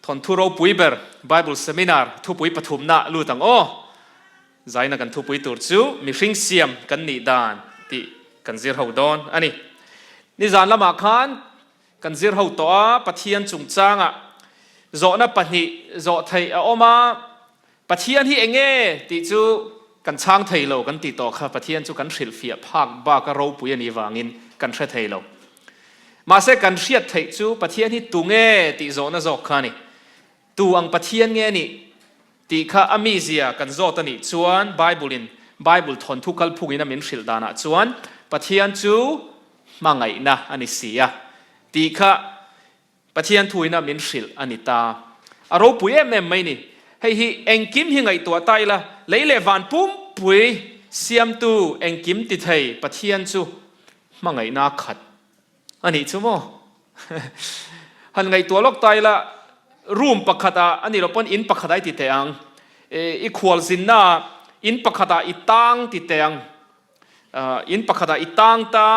Thawnthu ropui ber Bible Seminar thupui pathumna lut ang aw. Zaina kan thupui tur chu mihring siam kan nih dan tih kan zir ho dawn a ni. Nizan lamah khan kan zir ho tawh a, Pathian chungchangah zawhna pahnih zawh theih a awm a, Pathian hi eng nge tih chu kan chhang thei lo kan tih tawh kha Pathian chu kan hrilhfiah phak baka ropui a nih vangin kan hre thei lo. Mahse kan hriat theih chu Pathian hi tu nge tih zawhna zawk kha a ni. Tu ang Pathian nge nih tih kha a mizia kan zawt a nih chuan Bible-in Bible thawnthu kalphungin a min hrilh danah chuan Pathian chu hmangaihna a ni si a tih kha Pathian thuina min hrilh a ni ta. A ropui em em mai ni. Hei hi engkim hi ngaihtuah ta ila, lei leh van pumpui siamtu engkim ti thei Pathian chu hmangaihna khat a nih chu maw? Han ngaihtuah lawk ta ila, room pakhatah a nih loh pawn in pakhatah i ti teh ang, i khualzinnaah in pakhatah i tang ti teh ang. In pakhatah i tang ta,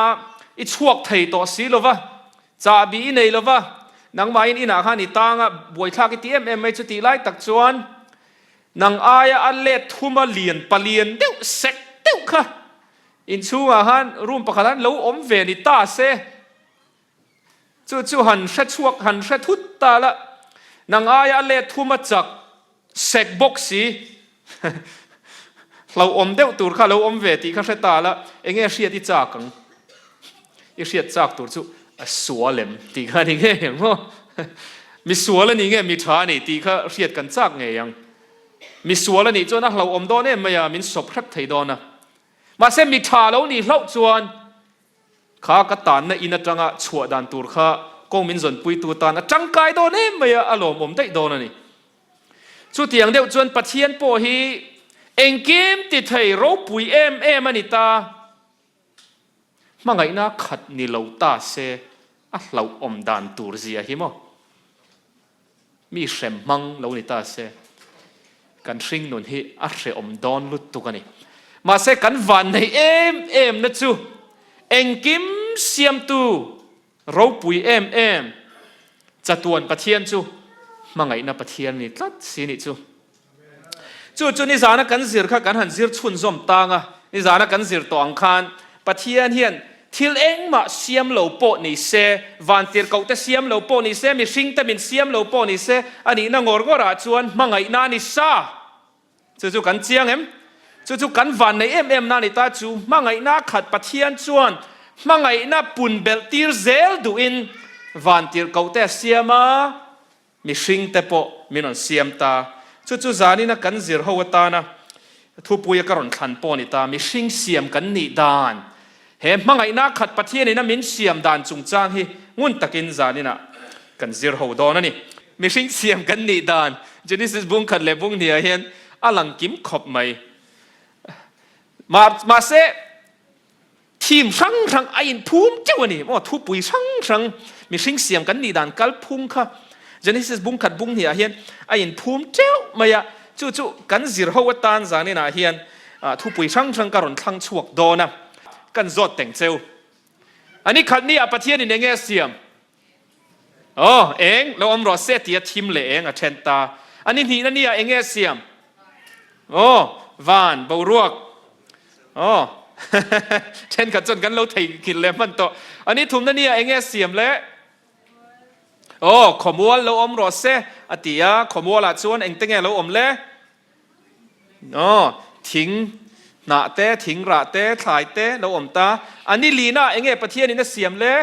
i chhuak thei tawh si lo va, chahbi i nei lo va, nangmahin inah khan i tang a, buaithlak i ti em em mai chu tih lai tak chuan nang aia a let thuma lian palian deuh sek deuh kha inchhungah khan room pakhat han lo awm ve ni ta se. Chu chu han hre chhuak han hre thut ta la, nang aia a let thum a chak sek bawk si, hlauhawm deuh tur kha lo awm ve tih kha hre ta la, enge hriat i chak ang? I hriat chak tur chu a sual em tih kha a ni ngei ang maw? Mi sual a ni nge mi tha a ni tih kha hriat kan chak ngei ang. Mi sual a nih chuan a hlauhawm dawn em mai a, min sawp hrep thei dawn a. Mahse mi tha lo nih hlauh chuan Kha ka tanna in atanga chhuah dan tur kha kawng min zawnpuitu tan a tangkai dawn em mai a, a lawmawm daih dawn a ni. Chutiang deuh chuan Pathian pawh hi engkim ti thei ropui em em a ni ta. Hmangaihna khat ni lo ta se a hlauhawm dan tur zia hi maw? Mi hrem hmang lo ni ta se, kan hring nun hi a hrehawm dawn lutuk a ni. Mahse kan van nei em em na chu engkim siamtu ropui em em chatuan Pathian chu hmangaihna Pathian ni tlat si nih chu. Chu chu nizana kan zir kha kan han zir chhunzawm tang a, nizana kan zir tawh ang khan Pathian hian thil engmah siam lo pawh ni se, vantirhkohte siam lo pawh ni se, mihringte min siam lo pawh ni se, a nihna ngawr ngawrah chuan hmangaihna a ni sa. Chu chu kan chiang em? Chu chu kan vanneih em em na a ni ta, chu hmangaihna khat Pathian chuan hmangaihna pun belh tir zel duhin vantirhkohte a siam a, Mihringte pawh min rawn siam ta. Chu chu zanina kan zir ho atana thupuia ka rawn thlan pawh a ni ta. Mihring siam kan nih dan, he hmangaihna khat Pathianin a min siam dan chungchang hi ngun takin zaninah kan zir ho dawn a ni. Mihring siam kan nih dan Genesis bung khat leh bung hniah hian a lang kim khawp mai. Mahse, Thim hrang hrang a inphum teuh a ni maw? Thupui hrang hrang mihring siam kan nih dan kalphung kha Genesis bung khat bung hniah hian a inphum teuh mai a, chu chu kan zir ho atan zaninah hian thupui hrang hrang ka rawn thlang chhuak dawn a, kan zawt teng cheu. A ni khat ni ah Pathianin enge a siam? Aw, eng, lo awm rawh se tia thim leh eng a then ta. A ni hnihna nia eng nge a siam? Aw, van, boruak. Aw, thenkhat chuan kan lo theihnghilh leh hman tawh. A ni thumna nia eng nge a siam le? Aw, khawmual lo awm rawh se a ti a, khawmualah chuan engte nge lo awm le? Aw, thing hnah te, thing rah te, thlai te lo awm ta. A ni lina eng nge Pathianin a siam le?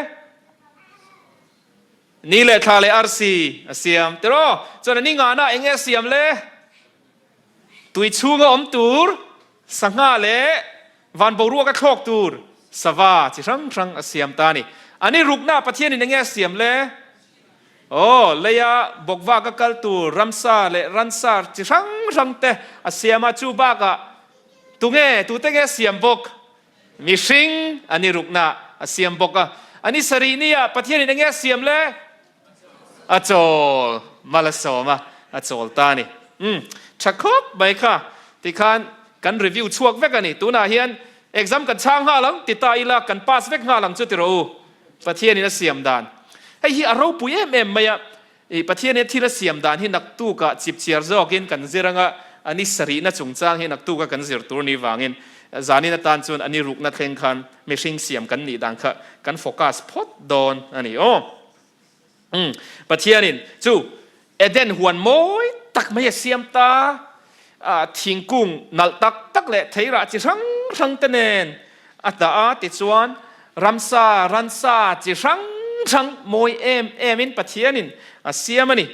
Ni leh thla leh arsi a siam tiraw? Chuan a ni ngahna eng nge a siam le? Tui chhunga awm tur sangha leh van boruaka thlawk tur sava chi hrang hrang a siam ta a ni. A ni rukna Pathianin eng nge a siam le? Aw, leia bawkvaka kal tur ramsa leh ransa chi hrang hrang te a siam a, chu bakah tunge, tute nge a siam bawk? Mihring a ni rukna a siam bawk a. A ni sarih nia Pathianin enge a siam le? A chawl mal a sawm a, a chawl ta a ni. Umm, tha khawp mai kha. Tikhan kan review chhuak vek a ni. Tunah hian exam kan chhang nghal ang ti ta ila kan pass vek nghal ang chu ti rawh u. Pathianin a siam dan. Hei hi a ropui em em mai a. I Pathian hian thil a siam dan hi naktukah chipchiar zawkin kan zir anga a ni sarihna chungchang hi naktuka kan zir tur ni vangin zanin atan chuan a ni rukna thleng khan mihring siam kan nih dan kha kan focus phawt dawn a ni aw. Umm Pathianin chu Eden huan mawi tak mai a siam ta, thingkung nalh tak tak leh theirah chi hrang hrang te nen a dah a, tichuan ramsa, ransa chi hrang hrang mawi em em in Pathianin a siam a ni.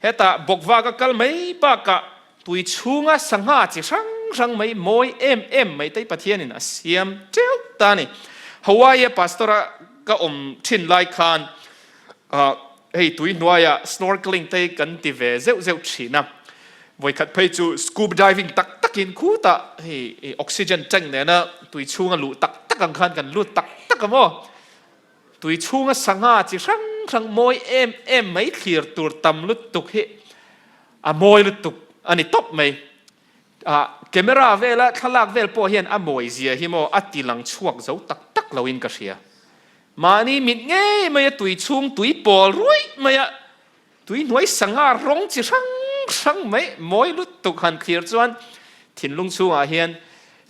Hetah bawkvak a kal mai bakah tui chhunga sangha chi hrang hrang mai mawi em em mai te hi Pathianin a siam teuh ta a ni. Hawaii-a pastor-a ka awm thin lai khan Hei tui hnuaiah snorkeling te kan ti ve zeuh zeuh thin a, vawikhat phei chu scuba diving tak takin khutah hei oxygen tank nena tui chhunga luh tak tak ang khan kan lut tak tak a maw? Tui chhunga sangha chi hrang hrang mawi em em mai thlir tur tam lutuk hi a mawi lutuk a ni tawp mai. Camera vela thlalak vel pawh hian a mawi zia hi maw a ti lang chhuak zo tak tak loin ka hria. Mahni mit ngei maia tui chhung tui pawl ruih maia tui hnuai sangha rawng chi hrang hrang mai mawi lutuk han thlir chuan thinlung chhungah hian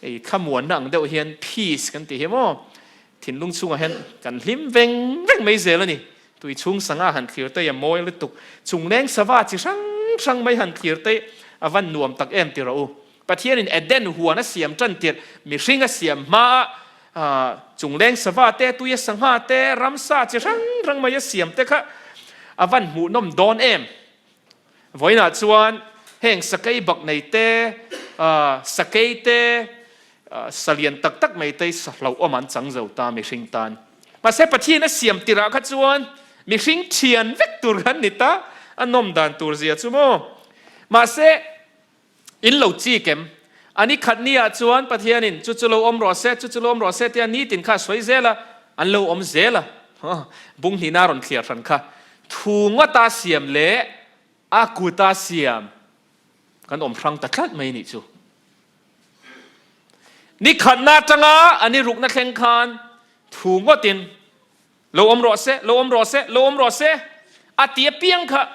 ei thlamuanna ang deuh hian peace kan ti hi maw thinlung chhungah hian kan hlim veng veng mai zel a ni. Tui chhung sangha han thlir te a mawi lutuk chungleng sava chi hrang hrang mai han thlir te a van nuam tak em ti rawh u. Pathianin Eden huan a siam tan tirh mihring a siam hmaa chungleng sava te, tuia sangha te, ramsa chi hrang hrang mai a siam te kha a van hmuhnawm dawn em? Vawiinah chuan heng sakei bak nei te, sakei te, sa lian tak tak mai te sa hlauhawm an chang zo ta mihring tan. Mahse Pathian a siam tirah kha chuan mihring thian vek tur kha an ni ta, a nawm dan tur zia chu maw? Mahse In lo chik em? A ni khat ni ah chuan Pathianin chu chu lo awm rawh se, chu chu lo awm rawh se tia nitin kha a sawi zel a, an lo awm zel a. Bung hnihna a rawn thliar hran kha. Thu ngawta siam leh a kuta siam kan awm hrang ta tlat mai nih chu. Ni khatna atanga a ni rukna thleng khan thu ngawtin Lo awm rawh se, lo awm rawh se, lo awm rawh se, a ti apiang kha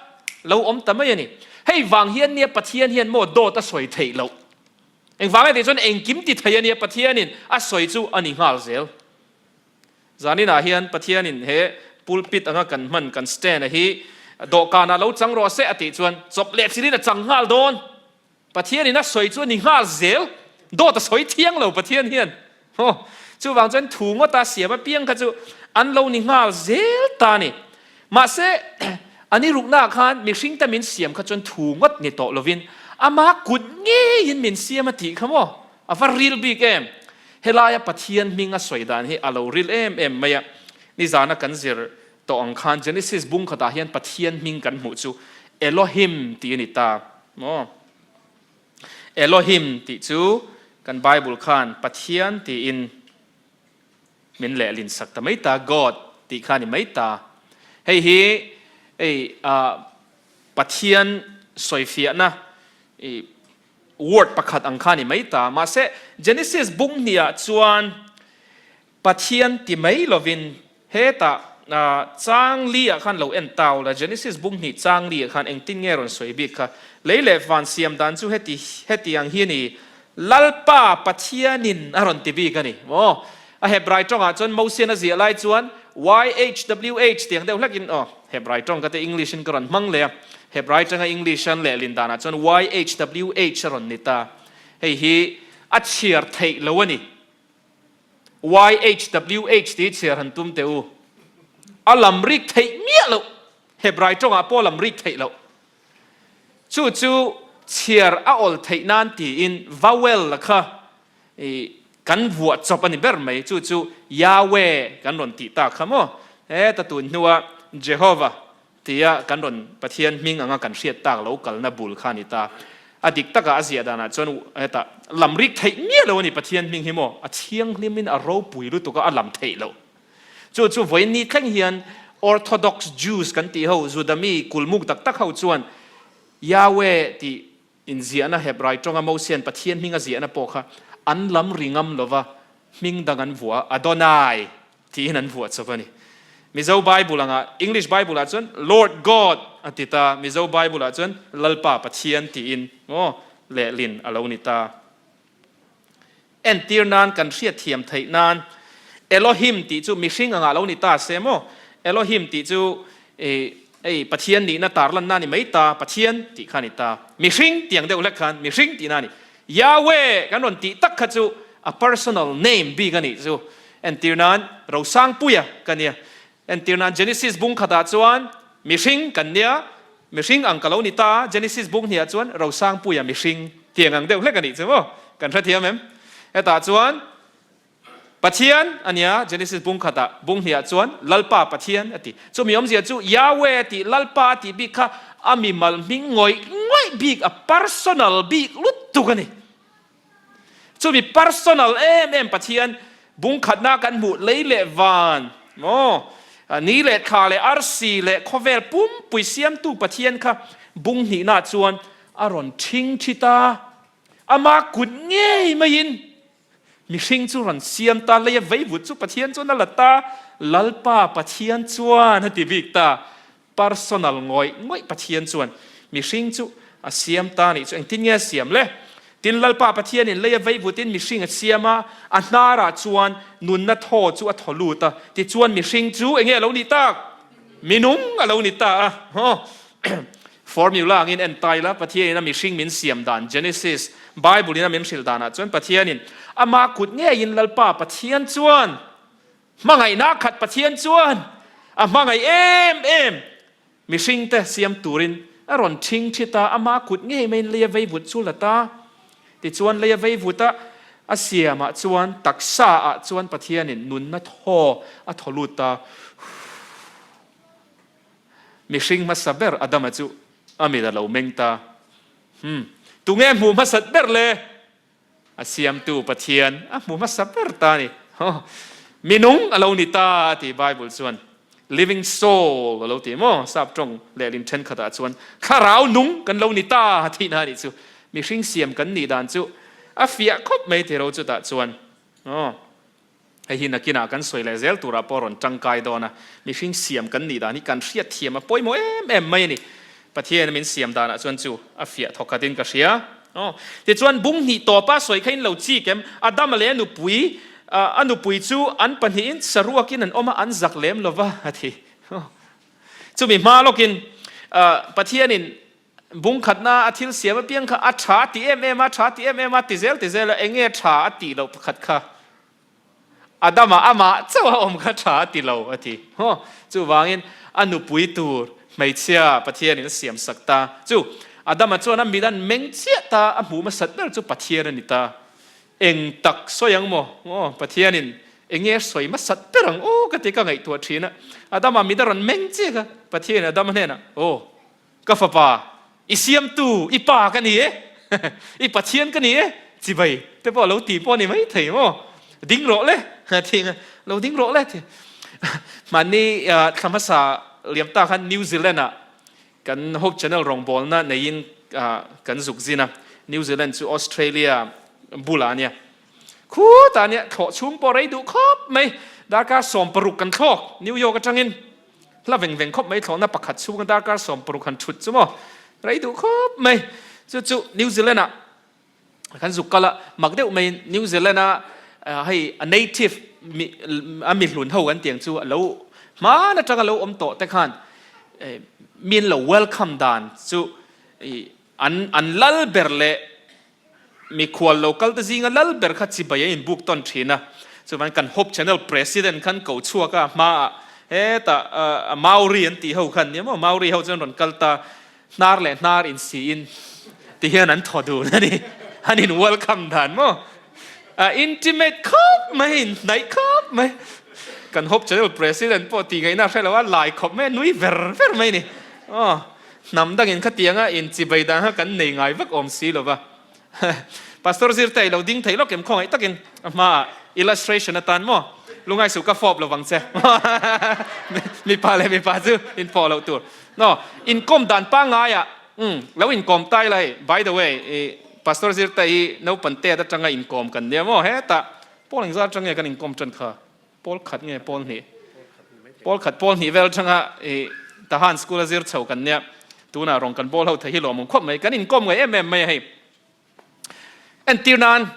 lo awm ta mai a ni. Hei vang hian nia Pathian hian maw dawt a sawi theih loh. Engvang nge tih chuan engkim ti thei a nia Pathianin a sawi chu a ni nghal zel. Zaninah hian Pathianin he pulpit anga kan hman kan stand a hi dawhkanah lo chang rawh se a tih chuan chawp leh thilin a chang nghal dawn. Pathianin a sawi chu a ni nghal zel, dawt a sawi thiang lo Pathian hian. Aw, chuvang chuan thu ngawta siam apiang kha chu an lo ni nghal zel ta a ni. Mahse, a ni ruknaah khan mihring te min siam kha chuan thu ngawt ni tawh lovin ama kut ngeiin min siam a tih kha maw? A va ril bik em? Helaia Pathian hming a sawi dan hi a lo ril em em mai a. Nizana kan zir tawh ang khan Genesis bung khatah hian Pathian hming kan hmuh chu Elohim tih a ni ta. Maw? Elohim tih chu kan Bible khan Pathian tiin min lehlin sak ta mai ta, God tih kha a ni mai ta. Hei hi ei Pathian sawifiahna i word pakhat ang kha a ni mai ta. Mahse Genesis bung hniah chuan Pathian ti mai lovin hetah chang li ah khan lo en tau la, Genesis bung hnih chang li ah khan engtin nge rawn sawi bik kha? Lei leh van siam dan chu heti heti ang hi a ni, Lalpa Pathianin a rawn ti bik a ni maw? A Hebrai tawngah chuan Mosian a ziah lai chuan YHWH tiang deuh hlakin aw Hebrai tawng ka te English in ka rawn hmang leh a, Hebrai tanga English an lehlin danah chuan YHWH a rawn ni ta. Hei hi a chhiar theih lo a ni. YHWH tih chhiar han tum teh u. A lam rik theih miah loh. Hebrai tawngah pawh a lam rik theih loh. Chu chu chhiar a awl theih nan tiin vowel la kha i kan vuah chawp a ni ber mai. Chu chu Yahweh kan rawn tih tak kha maw? Heta tun hnua Jehovah Tia kan rawn Pathian hming anga kan hriat tak lo kalna bul kha a ni ta. A dik takah a ziah danah chuan hetah lam rik theih miah lo a ni Pathian hming hi maw? A thianghlimin a ropui lutuk a, a lam theih loh. Chu chu vawiin ni thleng hian Orthodox Jews kan tih ho, Judami kulmuk tak tak ho chuan Yahweh tih Inziahna Hebrai tawnga Mosian Pathian hming a ziahna pawh kha an lam ri ngam lova, hming dang an vuah a, Adonai tiin an vuah chauh a ni. Mizo Bible anga English Bible ah chuan Lord God a ti ta, Mizo Bible ah chuan Lalpa Pathian tiin maw lehlin a lo ni ta. Entir nan kan hriatthiam theih nan Elohim tih chu mihring anga lo ni ta se maw? Elohim tih chu hei Pathian nihna tarlanna a ni mai ta, Pathian tih kha a ni ta. Mihring tih ang deuh hlek khan mihring tihna a ni. Yahweh kan rawn tih tak kha chu a personal name bik a nih chu. Entir nan Rosangpuia ka nia. Entir nan Genesis bung khatah chuan mihring kan nia, mihring ang ka lo ni ta, Genesis bung hniah chuan Rosangpuia mihring tiang ang deuh hlek a nih chu maw? Kan hrethiam em? Hetah chuan Pathian a nia, Genesis bung khatah bung hniah chuan Lalpa Pathian a ti. Chumi awmzia chu Yahweh a tih, Lalpa a tih bik kha a mimal hming ngawih ngawih bik, a personal bik lutuk a ni. Chumi personal em em Pathian bung khatna kan hmuh lei leh van maw, ni leh thla leh arsi leh khawvel pumpui siamtu Pathian kha bung hnihna chuan a rawn ṭhing ṭhi ta. Ama kut ngei maiin mihring chu rawn siam ta, leia veivut chu Pathian chuan a la ta, Lalpa Pathian chuan a ti bik ta. Personal ngawih ngawih Pathian chuan mihring chu a siam ta nih chu engtin nge a siam le? Tin, Lalpa Pathianin lei a veivutin mihring a siam a, a hnarah chuan nunna thaw chu a thaw lut a, tichuan mihring chu enge a lo nih tak? Minung a lo ni ta a. Haw. Formula angin en ta ila, Pathianin a mihring min siam dan, Genesis, Bible-in a min hrilh danah chuan Pathianin ama kut ngeiin Lalpa Pathian chuan Hmangaihna khat Pathian chuan a hmangaih em em mihringte siam turin a rawn ṭhing ṭhi ta, ama kut ngei maiin lei a veivut chu la ta. Tichuan lei a veivut a, a siamah chuan taksa ah chuan Pathianin nunna thaw a thaw lut ta. Mihring hmasa ber Adama chu a mit a lo meng ta. Hmm, tunge hmuh hmasat ber le? A siamtu Pathian a hmu hmasa ber ta a ni. Minung a lo ni ta a ti Bible chuan. Living soul a lo ti maw? Sap tawng lehlin thenkhatah chuan thlarau nung kan lo ni ta a tihna a nih chu. Mihring siam kan nih dan chu a fiah khawp mai tiro chutah chuan. Aw. Hei hi nakinah kan sawi leh zel turah pawh rawn tangkai dawn a, mihring siam kan nih dan hi kan hriat thiam a pawimawh em em mai a ni. Pathian min siam danah chuan chu a fiah thawk khatin ka hria. Aw, tichuan bung hnih tawpa sawi kha in lo chik em? Adama leh a nupui, a nupui chu an pahnihin saruakin an awm a, an zak lem lova a ti. Chumi hma lawkin Pathianin bung khatna a thil siam apiang kha a tha a ti em em a, tha a ti em em a, ti zel ti zel a, eng nge tha a tih loh pakhat kha Adama amah chauh a awm kha tha a ti lo a ti. Haw, chuvangin a nupui tur hmeichhia Pathianin a siam sak ta. Chu Adama chuan a mit an meng chiah ta, a hmuh hmasat ber chu Pathian a ni ta. Eng tak sawi ang maw? Aw, Pathianin eng nge a sawi hmasat ber ang aw ka ti ka ngaihtuah thin a. Adama mit a rawn meng chiah kha Pathianin Adama hnenah, Aw, Ka fapa, i siamtu, i pa ka ni e, i Pathian ka ni e, chibai te pawh lo ti pawh a ni mai thei maw? Ding rawh le, ti nga, lo ding rawh le ti. Hmanni thla hmasa liam ta khan New Zealand ah kan Hope Channel rawngbawlna neiin kan zuk zin a, New Zealand chu Australia bulah a nia. Khutah nia thlawh chhung pawh rei duh khawp mai, darkar 16 kan thlawk New York atangin. Hla veng veng khawp mai thlawhna pakhat chhunga darkar 16 han thut chu maw rei duh khawp mai. Chu chu New Zealand ah kan zuk kal a, mak deuh mai New Zealand a hei a native mi a mi hlun ho kan tiang chu a lo hman atanga lo awm tawh te khan mi an lo welcome dan chu an an lal ber leh Mikhual lo kal te zinga lal ber kha chibai a inbuk tawn thin a, chuvan kan Hope Channel President khan ko chhuak a, hmaah hetah Maori an tih ho khan nia maw, Maori ho chuan rawn kal ta, hnar leh hnar insiin ti hian an thaw dun a ni, an in welcome dan maw, a intimate khawp mai, inhnaih khawp mai, kan Hope Channel President pawh tih ngaihna a hre lo a, lai khawp mai a, nui ver ver mai a ni, aw. Hnam dangin khatianga in chibai dan kha kan nei ngai vak awm si lo va. Pastor Zirte i lo ding thei lawk em khawngaih takin a hmaah illustration atan maw lungai suh ka fawp lovang che. Mipa leh mipa chu in fawh loh tur. No, inkawm dan pangaiah umm lo inkawm ta ila hei. By the way, i Pastor Zirte hi naupan tet atanga inkawm kan nia maw hetah Paul engzat atang nge kan inkawm tan kha? Pawl khat nge pawl hnih? Pawl khat pawl hnih vel atanga i Tahan school a zir chho kan nia. Tunah rawn kan bawl ho thei hi lawmawm khawp mai. Kan inkawm ngai em em mai a hei. Entir nan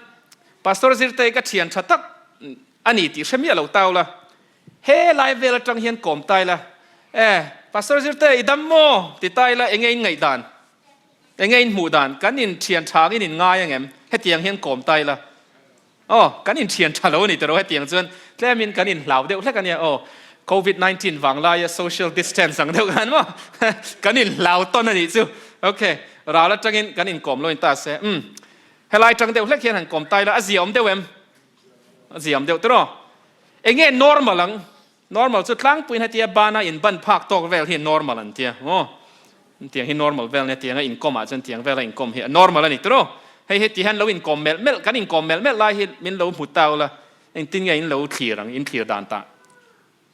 Pastor Zirtei ka thian tha tak a ni tih hre miah lo tau la. He lai vel atang hian kawm tai la. E Pastor Zirtei i dam maw? ti tai la enge in ngaihdan? Enge in hmuh dan? Kan in thian tha angin in ngai angem? Hetiang hian kawm tai la. Aw, kan inthian tha lo a ni tiraw hetiang chuan tlemin kan inhlau deuh hlek a nia aw. Covid 19 vang laia social distance ang deuh khan maw kan inhlau tawn a nih chu. Ok, ral atangin kan inkawm lo in ta se. Umm, helai tang deuh hlek hian han kawm tai la, a ziaawm deuh em? A ziaawm deuh tiraw? Enge normal ang? Normal chu tlangpuiin hetia bana in ban phak tawk vel hi normal an tia maw? Tiang hi normal vel nia tianga inkawm ah chuan tiang vela inkawm hi a normal a ni tiraw? Hei heti hian lo inkawm melh melh kan inkawm melh melh lai hi min lo hmu ta ula engtin nge in lo thlir ang in thlir dan tah?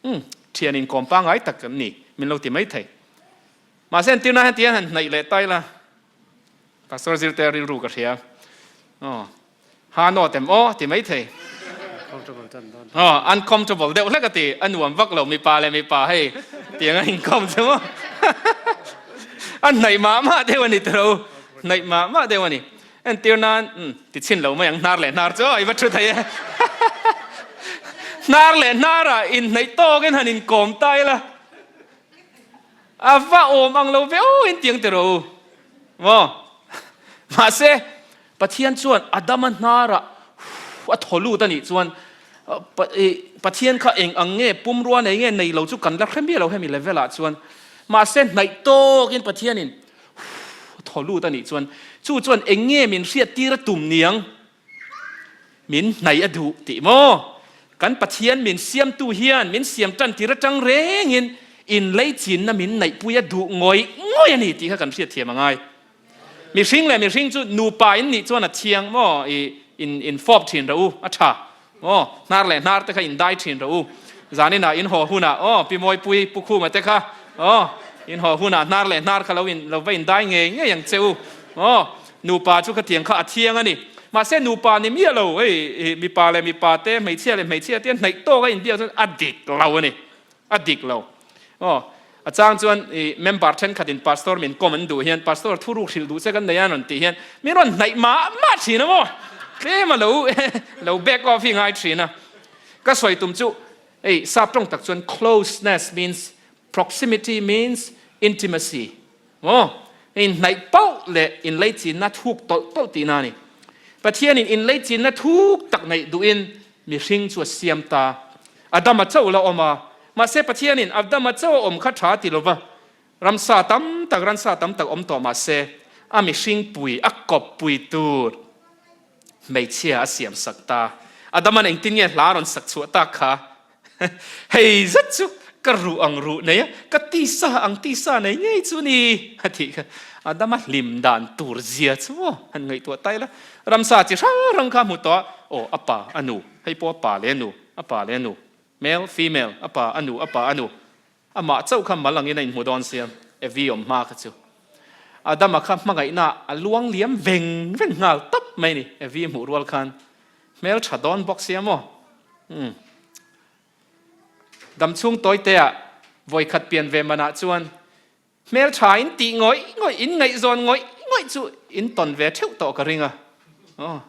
Umm thian inkawm pangngai tak kan ni min lo ti mai thei. Mahse entirna hian tiang han hnaih leh ta ila Pastor Zirte rilru ka hria aw. Ha nawt em aw ti maithei. Aw uncomfortable deuh hlek a ti, a nuam vak lo mipa leh mipa hei tiang a inkawm chu maw. A hnaih mah mah deuh a ni tiro, hnaih mah mah deuh a ni. Entir nan umm ti chhin lo mai ang hnar leh hnar chu aw i va thu thei e. Hnar leh hnar ah inhnaih tawkin han inkawm ta ila. A va awm ang lo ve aw in tiang tiro maw. Mahse Pathian chuan Adama hnarah a thaw lut a nih chuan Pathian kha eng ang nge pumrua nei nge nei lo chu kan la hre miah lo hemi level ah chuan. Mahse hnaih tawkin Pathianin a thaw lut a nih chuan chu chuan eng nge min hriattir a tum niang? Min hnaih a duh tih maw? Kan Pathian min siamtu hian min siam tan tir atang rengin inleichinna min neihpui a duh ngawih ngawih a ni tih kha kan hriatthiam a ngai. Mihring leh mihring chu nupa in nih chuan a thiang maw i in in fawp thin rawh u a tha maw hnar leh hnar te kha in dai thin rawh u zanin ah in haw hun ah aw pi Mawipui Pu Khuma te kha aw in haw hun ah hnar leh hnar kha lo in lo va in dai ngei ngei ang che u aw nupa chu khatiang kha a thiang a ni mahse nupa ni miah lo hei mipa leh mipa te hmeichhia leh hmeichhia te hnaih tawk a in biak chuan a dik lo a ni. A dik lo. Aw, a chang chuan i member thenkhatin pastor min kawm an duh hian pastor thuruk hrilh duh che kan nei a rawn tih hian min rawn hnaih mah mah thin a maw? Tlem a lo lo back off hi ngai thin a. Ka sawi tum chu hei sap tawng tak chuan closeness means proximity means intimacy. Maw? Inhnaih pauh leh inleichinna thuk tawlh tawlh tihna a ni. Pathianin inleichinna thuk tak neih duhin mihring chu a siam ta. Adama chauh la awm a, mahse Pathianin Adama chauh a awm kha tha ti lova, ramsa tam tak, ransa tam tak awm tawh mahse a mihring pui, a kawp pui tur hmeichhia a siam sak ta. Adama'n engtin nge hla a rawn sak chhuah tak kha? Hei zet chu ka ruh ang ruh nei a, ka tisa ang tisa nei ngei chu ni a tih kha. Adama hlim dan tur zia chu maw han ngaihtuah ta ila. Ramsa chi hrang hrang kha a hmu tawh a, aw a pa a nu, hei pawh a pa leh a nu, a pa leh a nu, male, female, a pa a nu, a pa a nu. Amah chauh kha mal angin a inhmu dawn sia, Evi awm hma kha chu. Adama kha hmangaihna a luang liam veng veng nghal tawp mai a ni, Evi hmuh rual khan. Hmel tha dawn bawk sia maw? Umm. Damchhung tawiteah vawikhat pian ve manah chuan hmel tha in tih ngawih ngawih, in ngaihzawn ngawih ngawih chu in tawn ve theuh tawh ka ring a. Aw.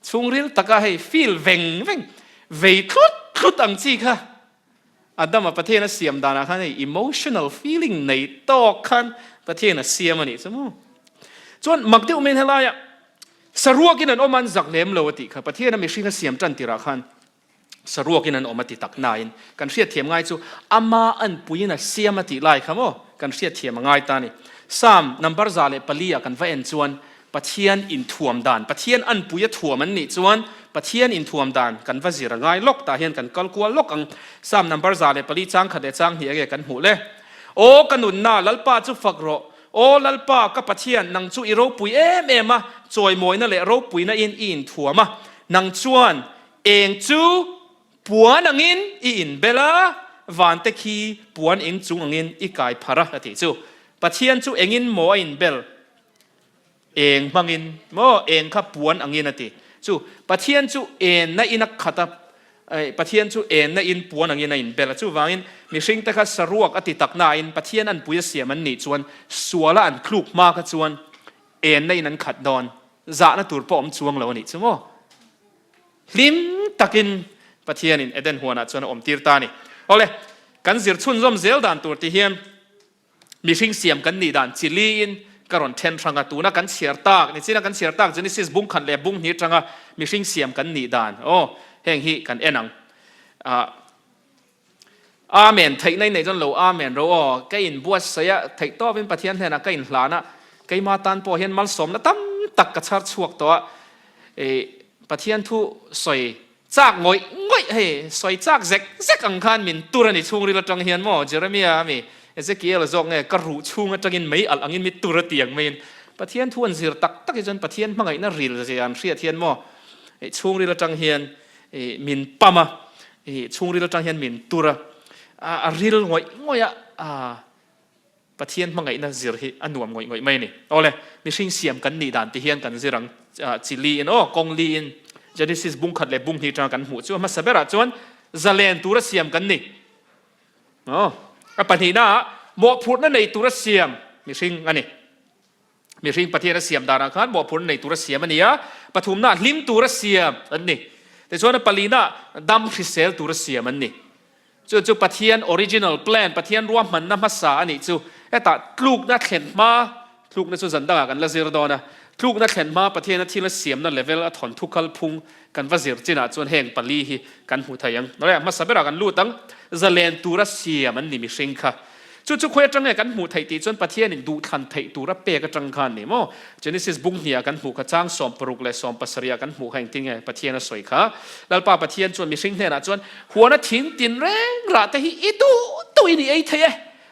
Chhungril taka hei feel veng veng, vei tlut tlut ang chi kha Adama Pathian a siam danah khan hei emotional feeling nei tawk khan Pathian a siam a nih chu maw? Chuan mak deuh mai helaiah Saruakin an awm a an zak lem lo a tih kha Pathian a mihring a siam tan tirah khan saruakin an awm a ti tak nain kan hriatthiam ngai chu ama anpuiin a siam a tih lai kha maw kan hriatthiam a ngai ta a ni. Psalm number 104 ah kan va en chuan Pathian inthuam dan, Pathian anpui a thuam an nih chuan Pathian inthuam dan kan va zir a ngai lawk tah hian kan kal kual lawk ang. Psalm number 104 chang khat leh chang hnih enge kan hmuh le? Aw ka nunna Lalpa chu fak rawh, Aw Lalpa, ka Pathian, nang chu i ropui em em a, chawimawina leh ropuina in i inthuam a. Nang chuan eng chu puan angin i inbel a, vante khi puan eng chung angin i kai pharh a, a tih chu. Pathian chu engin maw a inbel? Eng hmangin maw? Eng kha puan angin a ti chu. Pathian chu enna in a khat a. Pathian chu enna in puan angin a inbel a. Chuvangin mihringte kha saruak a ti tak nain Pathian anpui a siam an nih chuan suala an tluk hma kha chuan enna in an khat dawn. Zahna tur pawh awm chuang lo a nih chu maw? Hlim takin Pathianin Eden huanah chuan a awmtir ta a ni. Awle, kan zir chhunzawm zel dan tur ti hian mihring siam kan nih dan chi liin ka rawn then hrang a, tuna kan chhiar tak, nichina kan chhiar tak Genesis bung khat leh bung hnih atanga mihring siam kan nih dan, aw, heng hi kan en ang. Ah. Amen, theihna i neih chuan lo Amen ro aw, ka inbuatsaih a, theih tawpin Pathian hnenah ka inhlan a, keima tan pawh hian malsawmna tam tak ka chhar chhuak tawh a, i Pathian thu sawi chak ngawih ngawih hei, sawi chak zek zek ang khan min tur a ni chhungril atang hian maw, Jeremia ami Ezekiel zawk nge ka ruh chhung atangin mei alh angin mi tur a ti ang maiin Pathian thu an zir tak tak hi chuan Pathian hmangaihna ril zia an hriat hian maw, chhungril atang hian i min pam a, i chhungril atang hian min tur a, a ril ngawih ngawih a, a Pathian hmangaihna zir hi a nuam ngawih ngawih mai a ni. Awle, mihring siam kan nih dan ti hian kan zir ang, chi li in aw, kawng li in Genesis bung khat leh bung hnih atanga kan hmuh chu a hmasa berah chuan zalen tura siam kan ni. Aw, a pahnihnaah mawhphurhna nei tura siam mihring a ni. Mihring Pathian a siam danah khan mawhphurhna nei tura siam a ni a, pathumnaah hlim tura siam an ni. Tichuan a palinaah dam hrisel tura siam an ni. Chu chu Pathian original plan, Pathian ruahmanna hmasa a nih chu. Hetah tlukna thlen hma, tlukna chu zan dangah kan la zir dawn a, tlukna thlen hma Pathiana thil a siamna level a thawnthu kalphung kan va zir chinah chuan heng pali hi kan hmu thei ang. Nawleh hmasa berah kan lut ang, zalen tura siam an ni mihring kha. Chu chu khawi atang nge kan hmuh theih tih chuan Pathianin duhthlan theih tur a pek atang khan ni maw? Genesis bung hniah kan hmuh kha chang 16 leh 17 ah kan hmuh kha engtin nge Pathian a sawi kha? Lalpa Pathian chuan mihring hnenah chuan huana thing tin reng rah te hi i duh duhin i ei thei e,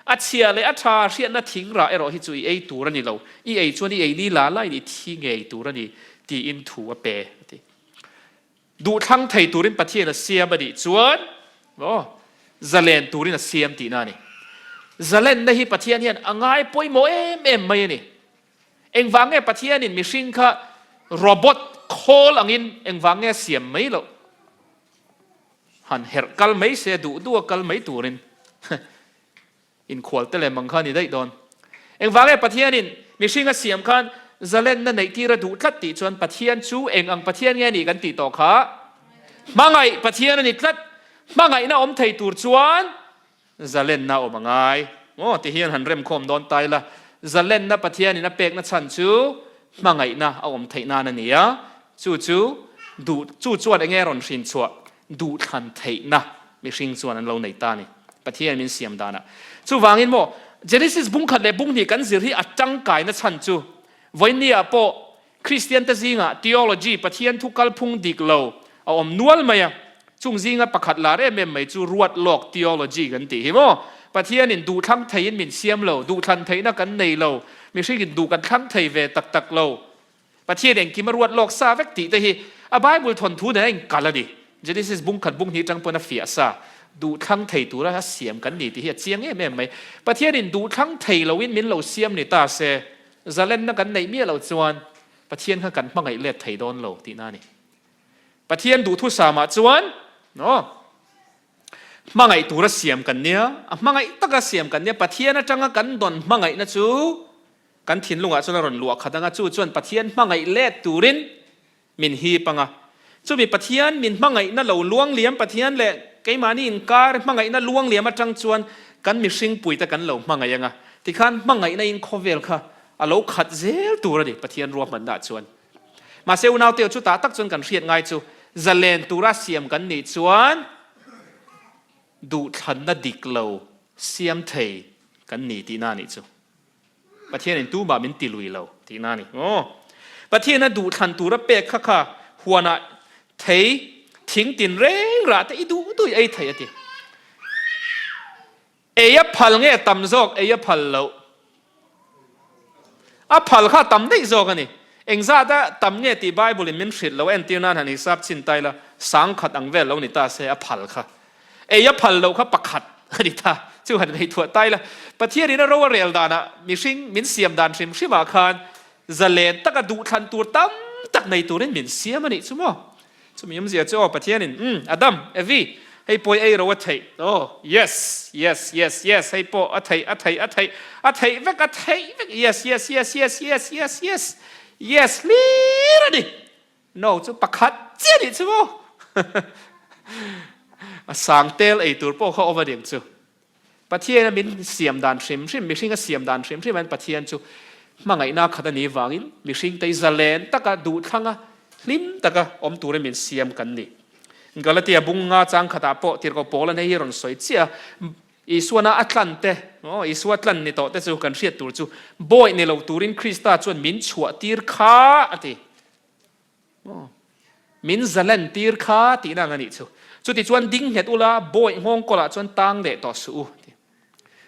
a chhia leh a tha hriatna thing rah erawh hi chu i ei tur a ni lo, i ei chuan i ei ni la lain i thi ngei tur a ni tiin thu a pe a ti. Duhthlang thei turin Pathian a siam a nih chuan maw zalen turin a siam tihna a ni. Zalenna hi Pathian hian a ngai pawimawh em em mai a ni. Engvang nge Pathianin mihring kha robot khawl angin engvang nge a siam mai loh? Han herh kal mai se duh duh a kal mai turin. Inkhual te lem ang kha a ni daih dawn. Engvang nge Pathianin mihring a siam khan zalenna neih tir a duh tlat tih chuan Pathian chu eng ang Pathian nge a nih kan tih tawh kha? Hmangaih Pathian a ni tlat. Hmangaihna awm thei tur chuan zalenna awm a ngai. Aw ti hian han remkhawm dawn ta ila, zalenna Pathianin a pekna chhan chu hmangaihna a awm theih nan a ni a, chu chu duh chu chuan enge rawn hrin chhuah? Duhthlan theihna mihring chuan an lo nei ta a ni, Pathian min siam danah. Chuvangin maw, Genesis bung khat leh bung hnih kan zir hi a tangkaina chhan chu, vawinia pawh Kristiante zingah theology, Pathian thu kalphung dik lo, a awm nual mai a. Chung zinga pakhat lar em em mai chu ruat lawk theology kan tih hi maw. Pathianin duhthlang theiin min siam lo, duhthlan theihna kan nei lo, mihringin duh kan thlang thei ve tak tak lo. Pathian engkim a ruat lawk sa vek tih te hi a Bible thawnthu nen a inkal a ni. Genesis bung khat bung hnih atang pawn a fiah sa. Duhthlang thei tura a siam kan ni tih hi a chiang em em mai. Pathianin duhthlang thei loin min lo siam ni ta se, zalenna kan neih miah loh chuan Pathian kha kan hmangaih let thei dawn lo tihna a ni. Pathian duhthusamah chuan aw hmangaih tura siam kan nia, a hmangaih taka siam kan nia, Pathian atanga kan dawn hmangaihna chu Kan thinlungah chuan a rawn luah khat anga, chu chuan Pathian hmangaih let turin min hip anga. Chumi Pathian min hmangaihna lo luangliam Pathian leh keimahni inkar hmangaihna luangliam atang chuan kan mihring puite kan lo hmangaih anga. Tikhan hmangaihna in khawvel kha a lo khat zel tur a ni Pathian ruahmanna ah chuan. Mahse unaute chutah tak chuan kan hriat ngai chu zalen tura siam kan nih chuan duhthlanna dik lo siam thei kan ni tihna a nih chu. Pathianin tumah min ti lui lo tihna a ni. Aw. Pathian a duhthlan tura pek kha kha huanah thei thing tin reng rah te i duh duh i ei thei a ti. Ei a phal nge tam zawk ei a phal loh? A phal kha tam daih zawk a ni. Engzat a tam nge tih Bible in min hrilh lo entir nan han hisap chhin ta ila sangkhat ang vel lo ni ta se a phal kha. Ei a phal loh kha pakhat a ni ta. Chu han ngaihtuah ta ila, Pathianin a ro a rel danah mihring min siam dan hrim hrimah khan zalen taka duhthlan tur tam tak nei turin min siam a nih chu maw? Chumi awmzia chu aw Pathianin, Umm, Adam, Evi, hei pawh i ei ro a theih. Aw, yes, yes, yes, yes, hei pawh a theih, a theih, a theih, a theih vek, a theih vek, yes, yes, yes, yes, yes, yes, yes, yes hlir a ni. No chu pakhat chiah nih chu maw? A sang tel ei tur pawh kha awm a niang chu. Pathian a min siam dan hrim hrim, mihring a siam dan hrim hrim hian Pathian chu hmangaihna khat a nih vangin mihring te hi zalen taka duhthlanga hlim taka awm turin min siam kan ni. Galatia bung nga chang khatah pawh tirhkoh Paul a nei hi rawn sawi chiah a, Isuana a tlan te, aw Isua tlan ni tawh te chu kan hriat tur chu bawi ni lo turin Krista chuan min chhuah tir kha a ti. Maw? Min zalen tir kha tihna ang a nih chu. Chuti chuan ding nghet ula, bawih nghawng kawlah chuan tang leh tawh suh u. Ti.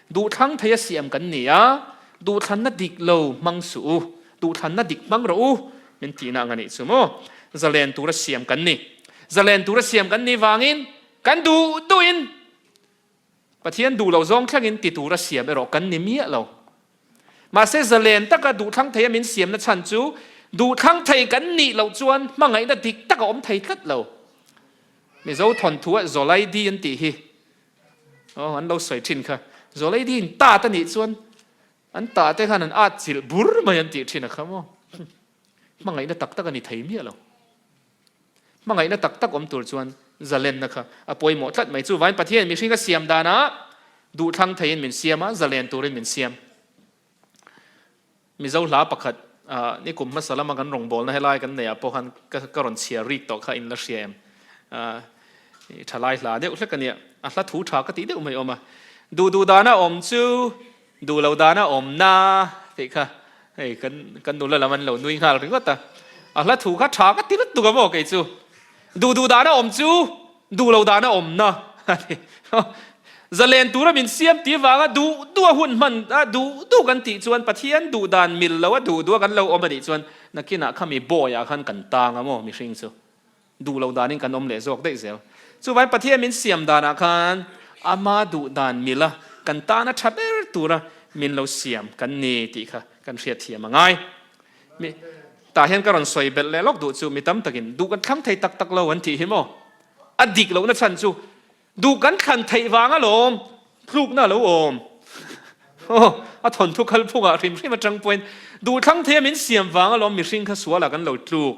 Duhthlang thei a siam kan ni a, duhthlanna dik lo hmang suh u, duhthlanna dik hmang rawh u, min tihna ang a nih chu maw? Zalen tura siam kan ni. Zalen tura siam kan nih vangin kan duh duhin Pathian duh lo zawng thlengin ti tura siam erawh kan ni miah lo. Mahse zalen taka duhthlang thei a min siamna chhan chu duhthlang thei kan nih loh chuan hmangaihna dik tak a awm thei tlat lo. Mizo thawnthu ah Zawlaidi an tih hi aw an lo sawi thin kha. Zawlaidi in tat a nih chuan an tah te khan an at chilh bur mai an tih thin a kha maw. Hmangaihna tak tak a ni thei miah lo. Hmangaihna tak tak awm tur chuan zalenna kha a pawimawh tlat mai. Chuvain Pathian mihring a siam danah duhthlang theiin min siam a, zalen turin min siam. Mizo hla pakhat ni kum hmasa lama kan rawngbawlna helai kan neihah pawh khan ka rawn chhiar rik tawh kha in la hria em? Thalai hla deuh hlek a nia, a hla thu tha ka tih deuh mai awm a. Duh duh dana awm chu Duh lo dana awm na tih kha hei kan kan nula lam an lo nui nghal ringawt a, a hla thu kha tha ka ti lutuk a maw kei chu. Duh duh dana awm chu duh lo dana awm na a ti. Zalen tura min siam tih vanga duh duh a hun hman a duh duh kan tih chuan Pathian duh dan mil lo a duh duh a kan lo awm a nih chuan nakinah khami bawi ah khan kan tang a maw mihring chu. Duh lo danin kan awm leh zawk daih zel. Chuvangin Pathian min siam danah khan ama duh dan mila kan tana tha ber tura min lo siam kan ni tih kha kan hriatthiam a ngai. Mi tah hian ka rawn sawi belh leh lawk duh chu mi tam takin duh kan thlang thei tak tak lo an tih hi maw? A dik lohna chhan chu Duh kan thlan theih vang alawm tlukna a lo awm. Aw, a thawnthu kalphungah hrim hrim atang pawhin duh thlang theia min siam vang alawm mihring kha sualah kan lo tluk.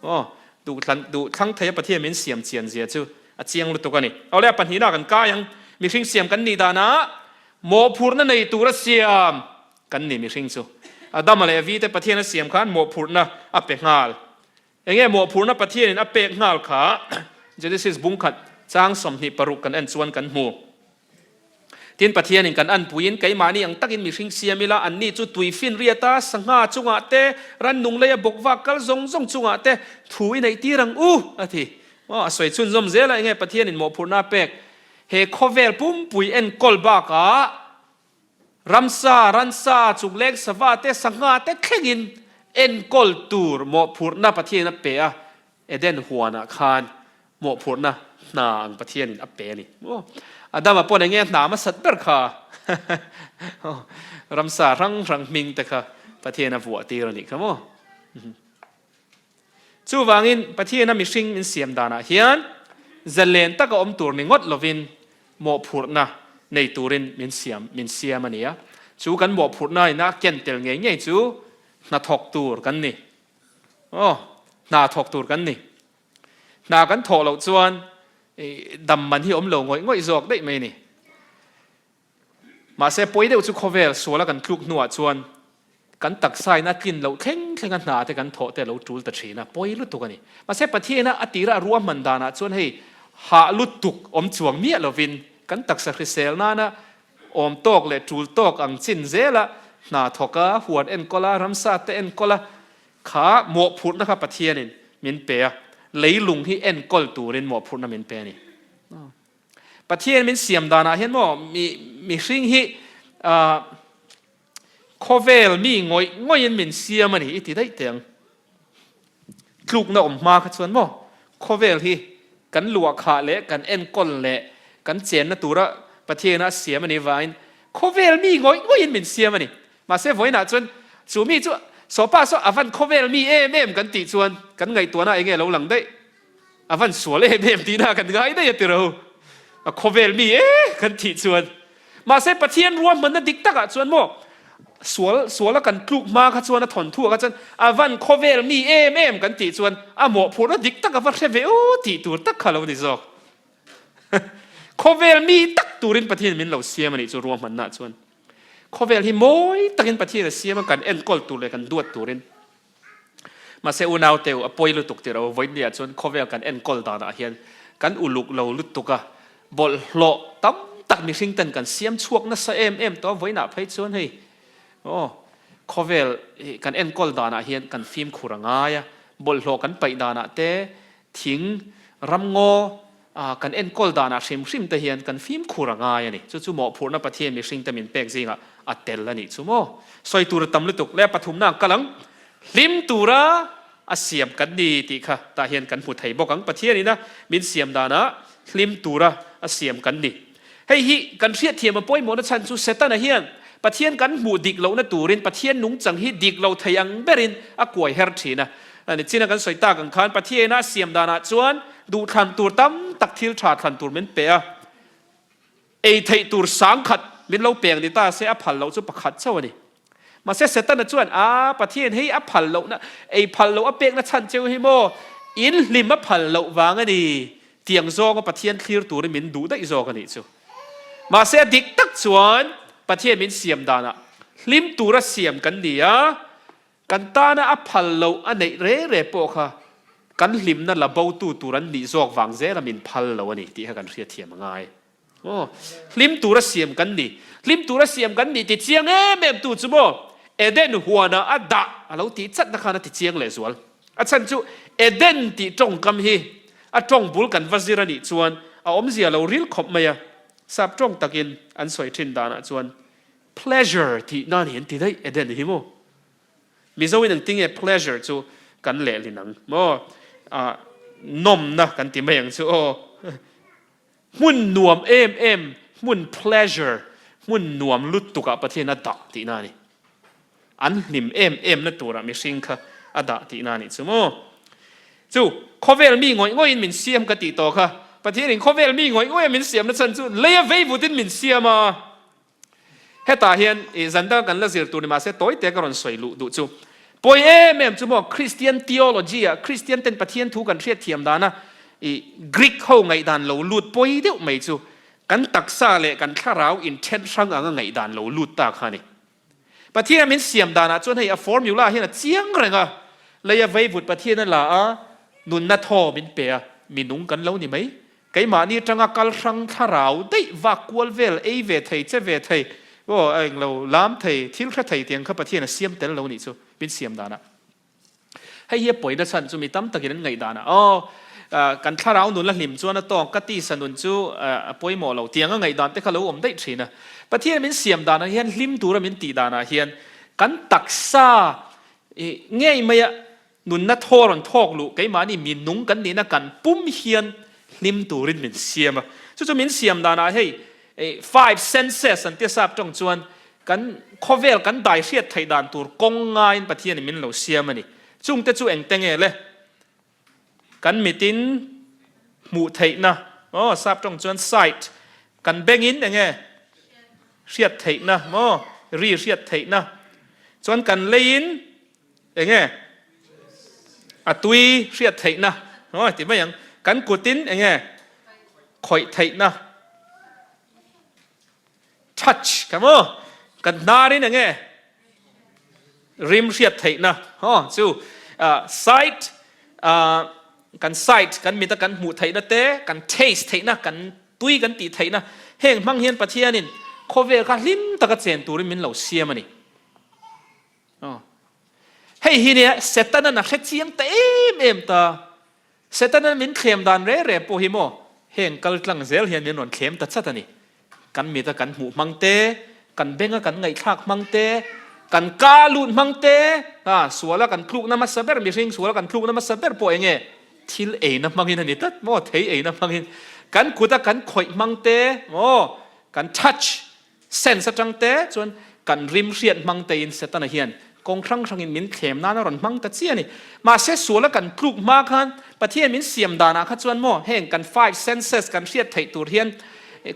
Aw, duh thlan, duh thlang theia Pathian min siam chian zia chu a chiang lutuk a ni. Awle, a pahnihna kan kai ang. Mihring siam kan nih danah mawhphurhna nei tura siam kan ni mihring chu. Adama leh Evi te Pathian a siam khan mawhphurhna a pe nghal. Enge mawhphurhna Pathianin a pek nghal kha Genesis bung khat chang 26 kan en chuan kan hmu. Tin, Pathianin kan anpuiin keimahni ang takin mihring siam ila, anni chu tui finriata sangha chungah te, rannung leia bawkvak kal zawng zawng chungah te thu i neihtir ang u, a ti. Aw, a sawi chhunzawm zel a, enge Pathianin mawhphurhna a pek? He khawvel pumpui enkawl bakah Ramsa, ransa, chungleng sava te, sangha te thlengin enkawl tur mawhphurhna Pathianin a pe a, Eden huanah khan mawhphurhna hna ang Pathianin a pe a ni. Adama pawn enge hna hmasat ber kha ramsa hrang hrang hming te kha Pathian a vuah tir a nih kha maw. Chuvangin, Pathiana mihring min siam danah hian zalen taka awm tur ni ngawt lovin mawhphurhna nei turin min siam min siam a ni a. Chu kan mawhphurhna ina ken tel ngei ngei chu hna thawk tur kan ni. Aw, hna thawk tur kan ni. Hna kan thawh loh chuan dam man hi awm lo ngawih ngawih zawk daih mai a ni. Mahse, pawi deuh chu khawvel suala kan tluk hnuah chuan kan taksain a tlin loh thleng thlenga hna te kan thawh te a lo tul ta thin a, pawi lutuk a ni. Mahse, Pathiana a tira a ruahman danah chuan hei hah lutuk awm chuang miah lovin kan taksa hrisel nana awm tawk leh tul tawk ang chin zela hna thawk a, huan enkawl a, ramsa te enkawl a, kha mawhphurhna kha Pathianin min pe a, leilung hi enkawl turin mawhphurhna min pe a ni. Pathian min siam danah hian maw mi mihring hi khawvel mi ngawih ngawihin min siam a ni i ti daih teh ang. Tlukna awm hma kha chuan maw khawvel hi kan luah khah leh kan enkawl leh kan chenna tura Pathiana a siam a nih vangin khawvel mi ngawih ngawihin min siam a ni. Mahse vawiinah chuan chu mi chu sawpa saw a van khawvel mi em em kan tih chuan kan ngaihtuahna enge lo lang daih. A van sual em em tihna kan ngai daih a ti ro. A khawvel mi e kan thih chuan. Mahse Pathian ruahmanna dik takah chuan maw sual suala kan tluk hma kha chuan a thawnthu ah kha chuan a van khawvel mi em em kan tih chuan a mawhphurhna dik tak a va hre ve u tih tur tak kha lo ni zawk. Khawvel mi tak turin Pathian min lo siam a nih chu ruahmanna chuan. Khawvel hi mawi takin Pathian a siam a kan enkawl tur leh kan duat turin. Mahse unau teu a pawi lutuk tih ro vawinia chuan khawvel kan enkawl danah hian kan uluk lo lutuk a, bawlhhlawh tam tak mihring ten kan siam chhuak nasa em em tawh a, vawiinah phei chuan hei aw khawvel kan enkawl danah hian kan fimkhur a ngai a, bawlhhlawh kan paih danah te thing ramngaw kan enkawl danah hrim hrim te hian kan fimkhur a ngai a ni. Chu chu mawhphurhna Pathian mihringte min pek zingah a tel a nih chu maw? Sawi tur a tam lutuk leh pathumna ang kal ang. Hlim tura a siam kan ni tih kha tah hian kan hmu thei bawk ang. Pathianin a min siam danah hlim tura a siam kan ni. Hei hi kan hriatthiam a pawimawhna chhan chu Setana hian Pathian kan hmuh dik lohna turin Pathian nungchang hi dik lo thei ang berin a kuai her thin a. Nichina kan sawi tak ang khan Pathiaina a siam danah chuan duhthlan tur tam tak thil tha thlan tur min pe a. Ei theih tur sangkhat min lo peng ni ta se a phal loh chu pakhat chauh a ni. Mahse Setana chuan, A, Pathian hei a phal lohna, ei phal loh a pekna chhan cheu hi maw? In hlim a phal loh vang a ni. Tiang zawnga Pathian thlir turin min duh daih zawk a nih chu. Mahse a dik tak chuan Pathian min siam danah hlim tura siam kan ni a, kan tana a phal loh a neih re re pawh kha kan hlimna la botu tur an nih zawk vang zela min phal lo a ni tih kha kan hriatthiam a ngai. Aw, hlim tura siam kan ni. Hlim tura siam kan ni ti chiang em em tu chu maw Eden huanah a dah a lo tih chatna khan a ti chiang lehzual. A chhan chu Eden tih tawngkam hi a tawng bul kan va zir a nih chuan a awmzia lo ril khawp mai a. Sap tawng takin an sawi thin danah chuan pleasure tih nan hi an ti daih Eden hi maw. Mizoin engtinge pleasure chu kan lehlin ang maw? Nawmna kan ti mai ang chu aw. Hmun nuam em em, hmun pleasure, hmun nuam lutukah Pathian a dah tihna a ni. An hlim em emna turah mihring kha a dah tihna a nih chu maw? Chu, khawvel mi ngawih ngawihin min siam ka tih tawh kha, Pathianin khawvel mi ngawih ngawih a min siamna chhan chu lei a vei vutin min siam a. Hetah hian i zan danga kan la zir tur ni mahse tawi te ka rawn sawi luh duh chu. Pawi em em chu maw Christian theology ah Christian ten Pathian thu kan hriat thiam dana i Greek ho ngaihdan lo lut pawi deuh mai chu kan taksa leh kan thlarau inthen hrang anga ngaihdan lo lut ta kha a ni. Pathian a min siam danah chuan hei a formula hian a chiang reng a, lei a veivut Pathian a la a, nunna thaw min pe a, minung kan lo ni mai. Keimahni atanga kal hrang thlarau daih vak kual vel ei ve thei, che ve thei, aw a englo lam thei, thil hre thei tiang kha Pathian a siam tel lo nih chu min siam danah. Hei hi a pawina chhan chu mi tam takin an ngaih danah aw kan thlarau nun la hlim chuan a tawng ka tisa nun chu a pawimawh lo tiang a ngaih dan te kha lo awm daih thin a. Pathian min siam danah hian hlim tura min tih danah hian kan taksa ngei maia Nunna thaw rawn thawk luh keimahni mi nung kan nihna kan pum hian hlim turin min siam a. Chu chu min siam danah hei five senses an tia sap tawng chuan kan khawvel kan dai hriat theih dan tur kawng ngaiin Pathianin min lo siam a ni. Chungte chu engte nge le? Kan mitin hmuh theihna, aw sap tawng chuan sight, kan bengin enge hriat theihna maw, ri hriat theihna, chuan kan leiin Enge? A tui hriat theihna. Aw ti mai ang. Kan kutin enge? Khawih theihna. Touch ka maw? Kan hnarin enge? Rim hriat theihna. Aw chu sight kan sight kan mita kan hmuh theihna te, kan taste theihna, kan tui kan tih theihna heng hmang hian Pathianin khawvel kha hlim taka chen turin min lo siam a ni. Aw. Hei hi nia Setanan a hre chiang ta em em ta. Setanan min thlem dan re re pawh hi maw heng kal tlang zel hian min rawn thlem ta chat a ni. Kan mita kan hmuh hmang te, kan benga kan ngaihthlak hmang te, kan ka lut hmang te, ha suala kan tlukna hmasa ber mihring suala kan tlukna hmasa ber pawh enge thil eina hmangin a ni tlat maw thei eina hmangin kan kuta kan khawih hmang te maw kan touch Sense atang te chuan kan rim hriat hmang tein Setana hian kawng hrang hrangin min thlem nan a rawn hmang ta chiah a ni. Mahse suala kan tluk hma khan Pathian min siam danah kha chuan maw heng kan five senses kan hriat theih tur hian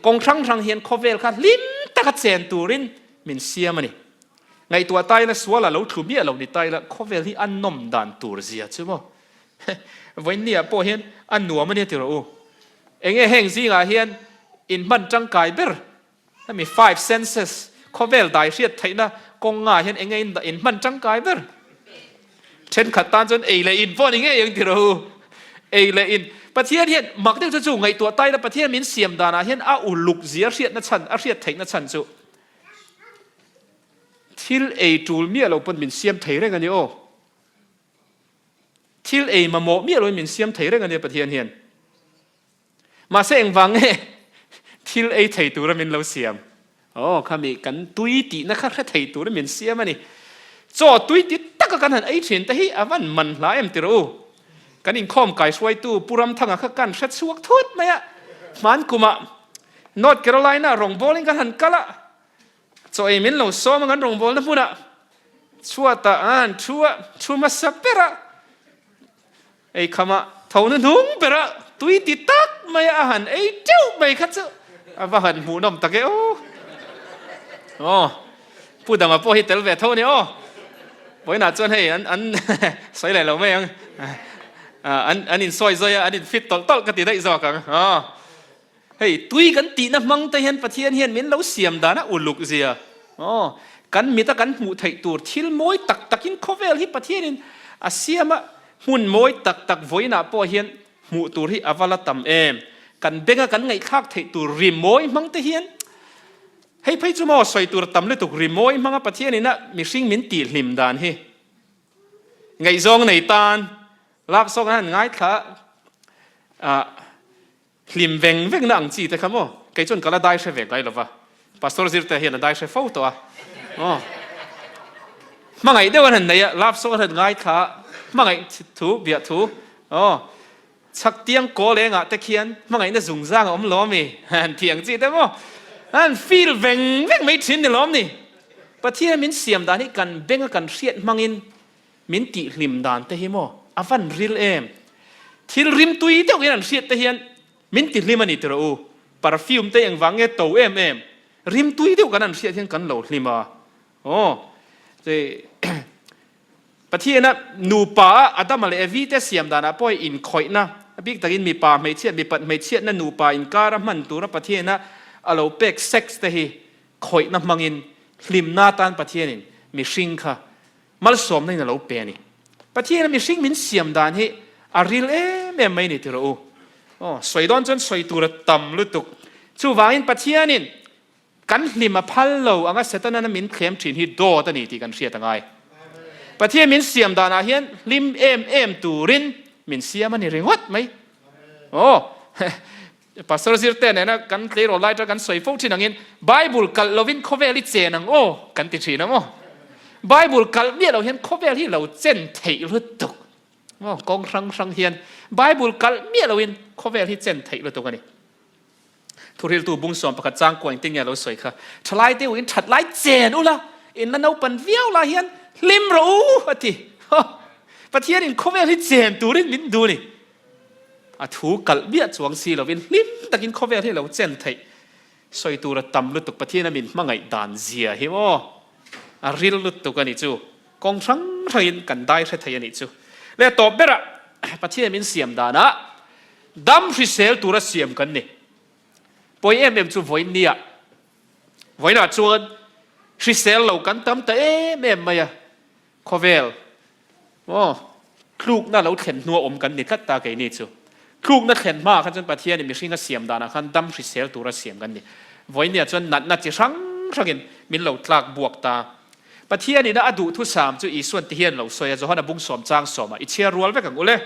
kawng hrang hrang hian khawvel kha hlim taka chen turin min siam a ni. Ngaihtuah ta ila sual a lo thlu miah lo ni ta ila khawvel hi a nawm dan tur zia chu maw vawiinniah pawh hian a nuam a nia ti rawh u. Enge heng zingah hian inhman tangkai ber Hemi five senses, khawvel dai hriat theihna kawngah hian eng nge in hman tangkai ber? Thenkhat tan chuan ei leh in pawh ni ngei ang ti rawh u. Ei leh in. Pathian hian mak deuh chu chu ngaihtuah tai la Pathian min siam danah hian a uluk zia hriatna chhan, a hriat theihna chhan chu thil ei tul miah lo pawn min siam thei reng a ni aw. Thil ei mamawh miah loin min siam thei reng a nia Pathian hian. Mahse engvang nge thil ei thei tura min lo siam? Aw, khami kan tui tihna kha hre thei tura min siam a ni. Chaw tui ti taka kan han ei thin te hi a van man hla em ti rawh u. Kan inkhawm kaihruaitu Pu Ramthanga kha kan hre chhuak thut mai a. Hman kumah North Carolina rawngbawlin kan han kal a, chaw ei min lo sawm a kan rawngbawlna hmunah chhuatah an han thu a, thu hmasa ber a. Ei khama tho nu hnung bera tui ti tak mai a han ei teuh mai kha chu a va han hmuhnawm tak e aw. Aw, Pu Dama pawh hi tel ve tho a ni aw. Vawiinah chuan hei an an sawi leh lo mai ang. An an insawi zawi a, an infit tawlh tawlh ka ti daih zawk ang. Aw. Hei, tui kan tihna hmang te hian Pathian hian min lo siam dan a uluk zia. Aw, kan mita kan hmuh theih tur thil mawi tak takin khawvel hi Pathianin a siam a, hmun mawi tak tak vawiinah pawh hian hmuh tur hi a va la tam em. Kan benga kan ngaihthlak theih tur ri mawi hmang te hian hei phei chu maw sawi tur a tam lutuk ri mawi hmanga Pathianin a mihring min tihhlim dan hi ngaihzawng nei tan lak sawk an han ngaithla a. Hlim veng veng na ang chi te kha maw? Kei chuan ka la dai hre ve ngai lo va, Pastor Zirte hian a dai hre fo tawh a. Aw. Hmangaih deuh an han nei a, love song an han ngaithla a, hmangaih thu, biah thu. Aw. Chhak tiang kawl engah te khian hmangaihna zungzang a awm lo ami? Han ti ang chi te maw? An feel veng veng mai thin ni lawm ni? Pathian min siam dan hi kan benga kan hriat hmangin Min tihhlim dan te hi maw a van ril em? Thil rim tui deuh in an hriat te hian min tihlim a ni tiraw u? Perfume te engvang nge to em em? Rim tui deuh kan an hriat hian kan lo hlim a. Aw, Pathiana nupa a Adama leh Evi te siam danah pawh inkhawihna, a bik takin mipa hmeichhiat mipat hmeichhiatna nupa inkara hman tura Pathiana a lo pek sex te hi khawihna hmangin hlimna atan Pathianin mihring kha Malsawmna in a lo pe a ni. Pathian mihring min siam dan hi a ril em em mai a ni ti rawh u. Aw, sawi dawn chuan sawi tur a tam lutuk. Chuvangin Pathianin kan hlim a phal lo anga Setana'n min thlem thin hi dawt a ni tih kan hriat a ngai. Pathian min siam danah hian hlim em em turin min siam a ni ringawt mai. Aw, Pastor zirte nena kan tleirawl lai atanga kan sawi fo thin angin Bible kalh lovin khawvel hi chen ang aw kan ti thin ang aw. Bible kalh miah lo hian khawvel hi lo chen theih lutuk aw kawng hrang hrang hian Bible kalh miah loin khawvel hi chen theih lutuk a ni. Thuhriltu bungsawm pakhat changkua engtin nge a lo sawi kha thalai te uin that lai chen ula in la naupan viau lai hian hlim rawh u a ti. Pathianin khawvel hi chen turin min duh a ni. A thu kalh miah chuang si lovin hlim takin khawvel hi a lo chen theih. Sawi tur a tam lutuk Pathian a min hmangaih dan zia hi maw a ril lutuk a nih chu. Kawng hrang hrangin kan dai hre thei a nih chu. Leh tawp berah Pathian min siam danah dam hrisel tura siam kan ni. Pawi em em chu vawiin nia. Vawiinah chuan hrisel lo kan tam ta em em mai a. Khawvel Aw, tlukna lo thlen hnua awm kan ni tlat ta keini chu. Tlukna thlen hmaah khan chuan Pathianin mihring a siam danah khan dam hrisel tura siam kan ni. Vawinia chuan natna chi hrang hrangin min lo tlak buak ta. Pathianina a duhthusam chu Isuan ti hian lo sawi a, Johana bung sawm chang sawmah i chhiar rual vek ang u le.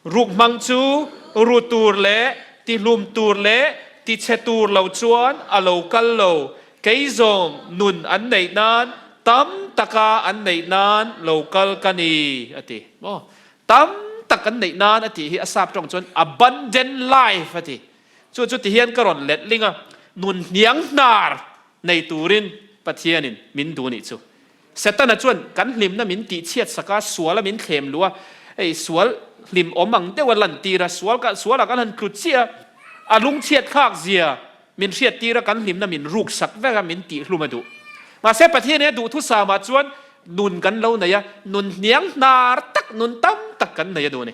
Ruk hmang chu ru tur leh tihlum tur leh tichhe tur lo chuan a lo kal lo. Kei zawng nun an neih nan tam taka an neih nan lo kal ka ni, a ti. Maw? Tam tak an neih nan a tih hi a sap tawng chuan abundant life a ti. Chu chu ti hian ka rawn let ling a, nun hniang hnar nei turin Pathianin min duh nih chu. Setana chuan kan hlimna min tihchhiat sak a, suala min thlem luh a, hei sual hlim awm ang deuha lantir a, sual ka sualah kan han tlu chiah a, a lungchhiat thlak zia min hriattir a, kan hlimna min ruk sak vek a, min tihhlum a duh. Mahse Pathian hi a duhthusamah chuan nun kan lo nei a, nun hniang hnar tak, nun tam tak kan nei a duh a ni.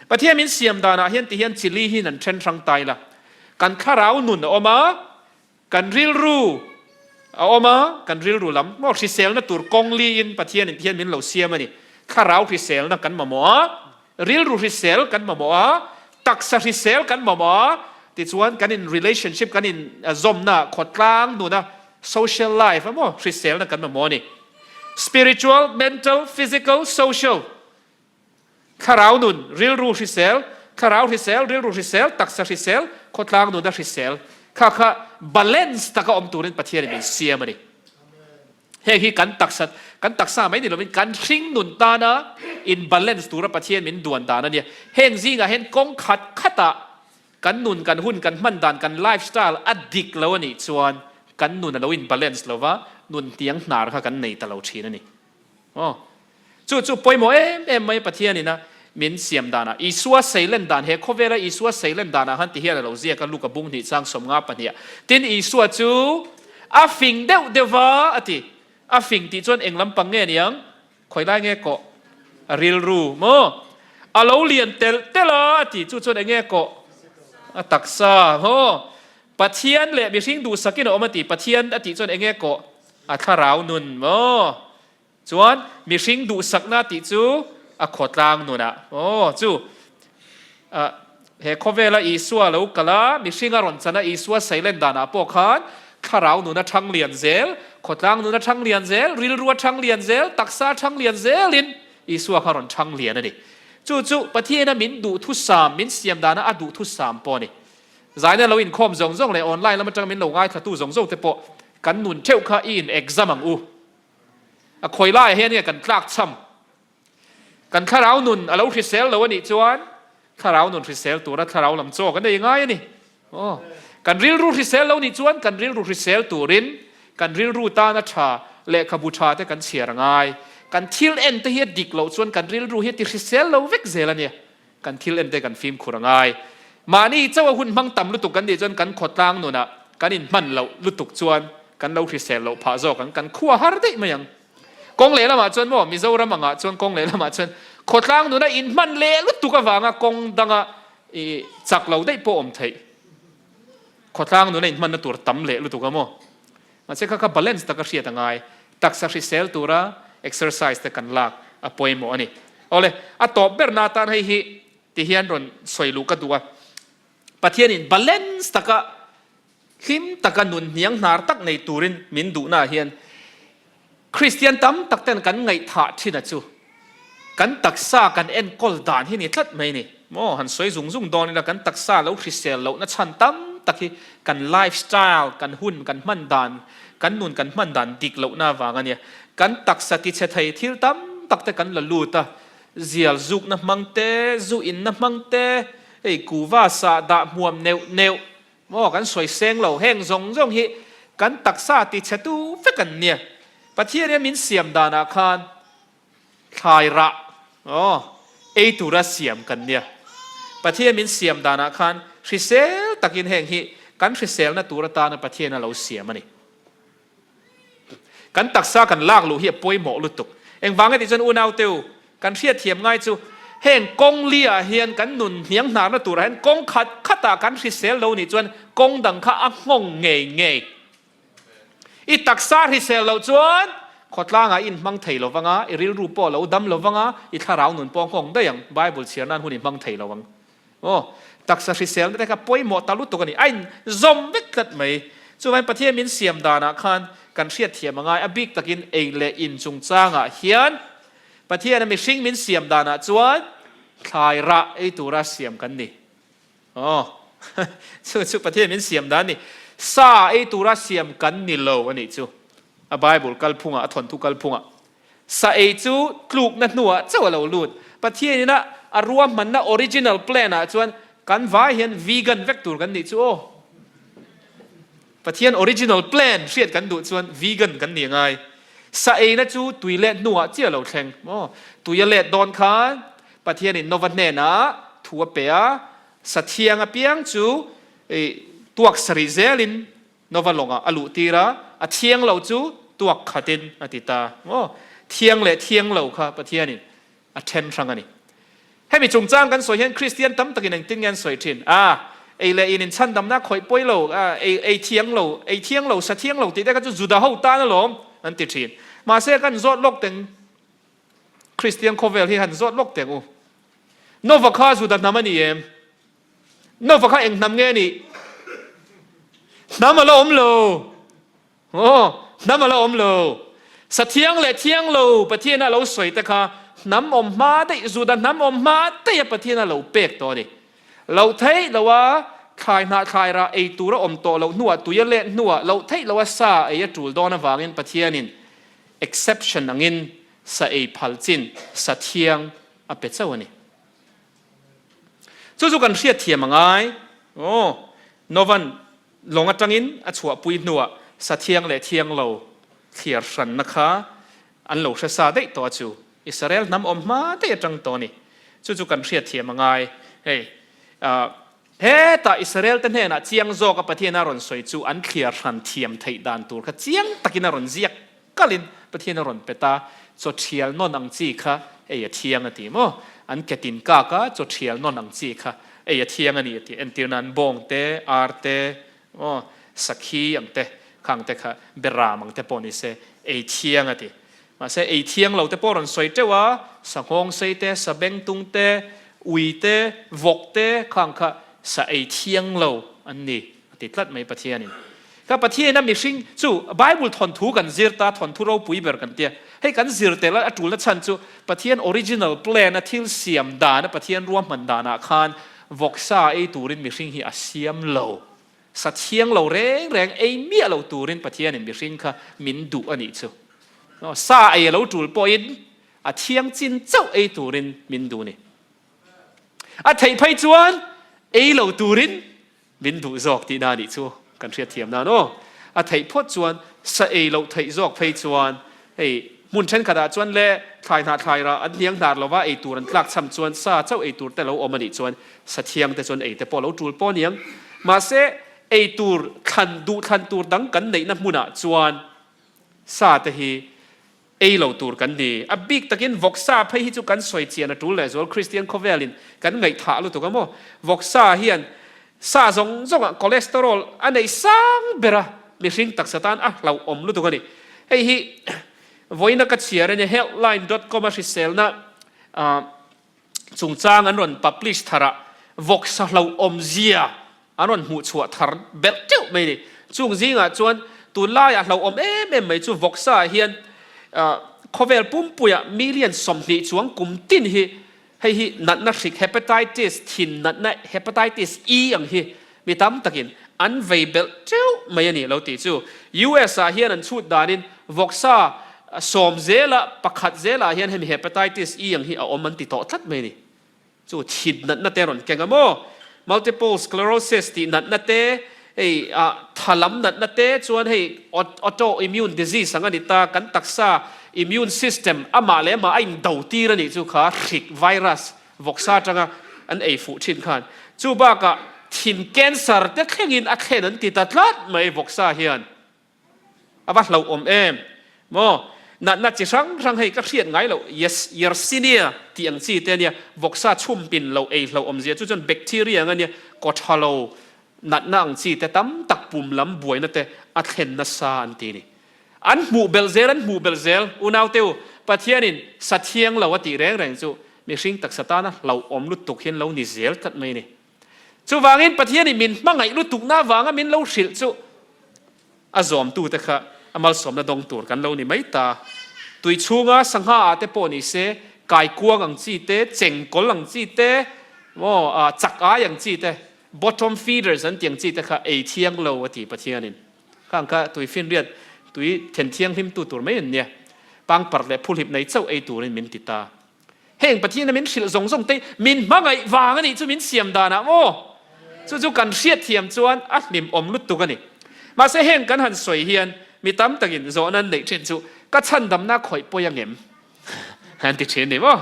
Pathian min siam danah hian ti hian chili hi an then hrang tai la. Kan thlarau nun a awm a, kan rilru a awm a, kan rilru lam maw hriselna tur kawng liin Pathianin ti hian min lo siam a ni. Thlarau hriselna kan mamawh a, rilru hrisel kan mamawh a, taksa hrisel kan mamawh a, tichuan kan in relationship kan in zawmna khawtlang nuna social life a maw hriselna kan mamawh a ni. Spiritual, mental, physical, social. Thlarau nun, rilru hrisel, thlarau hrisel, rilru hrisel, taksa hrisel, khawtlang nuna hrisel kha kha balance taka awm turin Pathianin min siam a ni. Heng hi kan taksa, kan taksa mai ni lovin kan hring nun tana in balance tura Pathian min duan dan a nia. Heng zingah hian kawng khat khatah kan nun, kan hun, kan hman dan, kan lifestyle a dik lo a nih chuan kan nun a lo in balance lova, nun hniang hnar kha kan nei ta lo thin a ni. Aw. Chu chu pawimawh em em mai Pathianin a min siam danah Isua seilen dan he khawvela Isua seilen danah khan ti hian a lo ziak a Luka bung hnih chang 52 ah. Tin Isua chu a fing deuh deuh va a ti. A fing tih chuan eng lampang nge niang? Khawi lai nge kawh? A rilru maw? A lo lian telh telh a a ti. Chu chuan eng nge kawh? A taksa maw? Pathian leh mihring duhsakin a awm a ti. Pathian a tih chuan eng nge kawh? A thlarau nun maw? Chuan mihring duhsakna tih chu a khawtlang nunah maw? Chu he khawvela Isua lo kal a, mihring a rawn chan a, Isua seilen danah pawh khan thlarau nun a thang lian zel, khawtlang nun a thang lian zel, rilru a thang lian zel, taksa a thang lian zelin Isua kha rawn thang lian a ni. Chu chu Pathiana min duhthusam, min siam dana a duhthusam pawh a ni. Zaina lo inkhawm zawng zawng leh online lam atanga min lo ngaithlatu zawng zawng te pawh kan nun theuh kha i in exam ang u. A khawi laiah hian nge kan tlak cham? Kan thlarau nun a lo hrisel lo a nih chuan thlarau nun hrisel tura thlarau lam chaw kan ei ngai a ni. Aw. Kan rilru hrisel lo nih chuan kan rilru hrisel turin kan rilru tana tha lehkhabu tha te kan chhiar a ngai. Kan thil en te hi a dik loh chuan kan rilru hi a ti hrisel lo vek zel a nia. Kan thil en te kan fimkhur a ngai. Mahni chauh a hun hmang tam lutuk kan nih chuan kan khawtlang nunah kan inhman loh lutuk chuan kan lo hrisel loh phah zawk ang, kan khua har daih mai ang. Kawng lehlamah chuan maw, Mizoram angah chuan kawng lehlamah chuan khawtlang nuna inhman leh lutuk avanga kawng danga i chak lo daih pawh awm theih. Khawtlang nuna inhmanna tur tam leh lutuk a maw. Mahse kha kha balance taka hriat a ngai. Taksa hrisel tura exercise te kan lak a pawimawh a ni. Awle, a tawp berna atan hei hi ti hian rawn sawi luh ka duh a. Pathianin balance taka hlim taka nun hniang hnar tak nei turin min duhnaah hian Kristian tam tak ten kan ngaihthah thin a chu kan taksa kan enkawl dan hi ni tlat mai ni. Maw han sawi zung zung dawn ila kan taksa lo hrisel lohna chhan tam tak hi kan life style, kan hun kan hman dan, kan nun kan hman dan dik lohna avang a nia. Kan taksa tichhe thei thil tam tak te kan la lut a, zial zukna hmang te, zu inna hmang te, hei kuva sah dah hmuam neuh neuh Maw kan sawi seng lo, heng zawng zawng hi kan taksa ti chhe tu vek an nia. Pathian hian min siam danah khan thlai rah aw ei tura siam kan nia. Pathian min siam danah khan hrisel takin heng hi kan hriselna tur atana Pathian a lo siam a ni. Kan taksa kan lak luh hi a pawimawh lutuk. Engvang e tih chuan unaute u, kan hriatthiam ngai chu heng kawng li ah hian kan nun hniang hnarna turah hian kawng khat khatah kan hrisel lo nih chuan kawng dang kha a nghawng ngei ngei. I taksa hrisel loh chuan khawtlangah i inhmang thei lo vang a, i rilru pawh a lo dam lo vang a, i thlarau nun pawh a nghawng daih ang, Bible chhiar nan hun i hmang thei lo ang. Aw, taksa hriselna te kha pawimawh ta lutuk a ni. A inzawm vek tlat mai. Chuvangin Pathian min siam danah khan kan hriatthiam a ngai. A bik takin ei leh in chungchangah hian Pathiana mihring min siam danah chuan thlai rah ei tura siam kan ni. Aw, chu chu Pathian min siam dan a ni. Sa ei tura siam kan ni lo a nih chu. A Bible kalphungah, a thawnthu kalphungah. Sa ei chu tlukna hnuah chauh a lo lut. Pathian ina a ruahmanna original plan ah chuan kan vai hian vegan vek tur kan nih chu aw. Pathian original plan hriat kan duh chuan vegan kan nih angai. Sa eina chu tui let hnuah chiah a lo thleng maw? Tui a let dawn khan. Pathianin Nova hnenah thu a pe a, sa thiang apiang chu tuak sarih zelin Nova lawngah a luh tir a, a thiang lo chu tuak khatin a ti ta. Maw? Thiang leh thiang lo kha Pathianin a then hrang a ni. Hemi chungchang kan sawi hian Kristian tam takin engtin nge an sawi thin? A, ei leh in inchhandamna khawih pawi lo, a, ei, ei thiang lo, ei thiang lo, sa thiang lo tih te kha chu Juda ho tan alawm an ti thin. Mahse kan zawt lawk teng Kristian khawvel hi han zawt lawk teng u. Nova kha Juda hnam a ni em? Nova kha eng hnam nge a nih? Hnam a la awm lo. Aw, hnam a la awm lo. Sa thiang leh thiang lo Pathian a lo sawi te kha hnam awm hma daih, Juda hnam awm hma daih a Pathian a lo pek tawh a ni. Loh theih lo a thlai hnah thlai rah ei tur a awm tawh loh hnuah tui a let hnuah loh theih lo a sa ei a tul dawn avangin Pathianin exception angin sa ei phal chin sa thiang a pe chauh a ni. Chu chu kan hriatthiam a ngai. Aw, Novan lawng atangin a chhuahpui hnuah sa thiang leh thiang lo thliar hranna kha an lo hre sa daih tawh a chu. Israel hnam awm hma daih atang tawh a ni. Chu chu kan hriatthiam a ngai. Hei, hetah Israel te hnenah chiang zawka Pathian a rawn sawi chu an thliar hran thiam theih dan tur kha chiang takin a rawn ziak kalin Pathian a rawn pe ta, chaw thial nawn ang chi kha ei a thiang a ti maw? An ke tin kak a, chaw thial nawn ang chi kha ei a thiang a ni a ti. Entir nan bawng te, ar te, maw, sakhi ang te, khang te kha beram ang te pawh ni se ei thiang a ti. Mahse ei thiang lo te pawh rawn sawi teuh a, sanghawng sei te, sabengtung te, ui te, vawk te khang kha sa ei thiang lo an ni a ti tlat mai Pathianin. Ka Pathian a mihring chu Bible thawnthu kan zir ta, thawnthu ropui ber kan tia. Hei kan zir tel a tulna chhan chu Pathian original plan a thil siam dan a Pathian ruahman danah khan vawksa ei turin mihring hi a siam lo. Sa thiang lo reng reng ei miah lo turin Pathianin mihring kha min duh a nih chu. Sa ei a lo tul pawhin a thiang chin chauh ei turin min duh a ni. A theih phei chuan ei lo turin Min duh zawk tihna a nih chu kan hriatthiam nan aw. A theih phawt chuan sa ei loh theih zawk phei chuan hei hmun thenkhatah chuan le thlai hnah thlai rah an hniang hnar lova ei tur an tlak cham chuan sa chauh ei tur te lo awm a nih chuan sa thiang te chuan ei te pawh lo tul pawh aniang. Mahse ei tur thlan duh thlan tur dang kan neihna hmunah chuan sa te hi Ei lo tur kan ni. A bik takin vawksa phei hi chu kan sawi chian a tul lehzual Kristian khawvelin kan ngaihthah lutuk a maw? Vawksa hian sa zawng zawngah cholesterol a nei sang ber a, mihring taksa tan a hlauhawm lutuk a ni. Hei hi vawiina ka chhiar a nia, healthline dot com a hriselna chungchang an rawn publish thar ah vawksa hlauhawm zia an rawn hmuh chhuah thar belh teuh mai a ni. Chung zingah chuan tunlaiah hlauhawm em em mai chu vawksa ah hian khawvel pumpuiah million 20 chuang kum tin hi hei hi natna hrik hepatitis, thin natna hepatitis E ang hi mi tam takin an vei belh teuh mai a ni lo tih chu US ah hian an chhut danin vawksa sawm zela pakhat zelah hian hemi hepatitis E ang hi a awm an ti tawh tlat mai a ni. Chu thin natna te rawn keng a maw? Multiple sclerosis tih natna te, hei ah tha lam natna te chuan hei autoimmune disease ang a ni ta, kan taksa immune system amah leh amah a indo tir a nih chu kha hrik virus vawksa atanga an ei fuh thin khan. Chu bakah thin cancer te thlengin a thlen an ti ta tlat mai vawksa hian. A va hlauhawm em maw? Natna chi hrang hrang hei ka hriat ngai loh, yes, Yersinia tih ang chi te ania, vawksa chhum pin loh ei hlauhawm zia chu chuan bacteria ang ania, kaw tha lo natna ang chi te tam tak pum lam buaina te a thlen nasa an ti ni. An hmuh belh zel, an hmuh belh zel, unaute u, Pathianin sa thiang lo a tih reng reng chu mihring taksa tana hlauhawm lutuk hian lo ni zel tlat mai a ni. Chuvangin Pathianin min hmangaih lutukna avanga min lo hrilh chu a zawmtute kha a malsawmna dawng tur kan lo ni mai ta. Tui chhunga sangha ah te pawh ni se, kaikuang ang chi te, chengkawl ang chi te, maw chak ai ang chi te, bottom feeders an tih ang chi te kha ei thiang lo a ti Pathianin. Khang kha tui finriat, tui then thianghlimtu tur mai an nia. Pangparh leh phuhlip nei chauh ei turin min ti ta. Heng Pathian a min hrilh zawng zawng te min hmangaih vang a nih chu min siam danah maw? Chu chu kan hriatthiam chuan a hlimawm lutuk a ni. Mahse heng kan han sawi hian mi tam takin zawhna an neih thin chu ka chhandamna khawih pawi angem? An ti thin ni maw?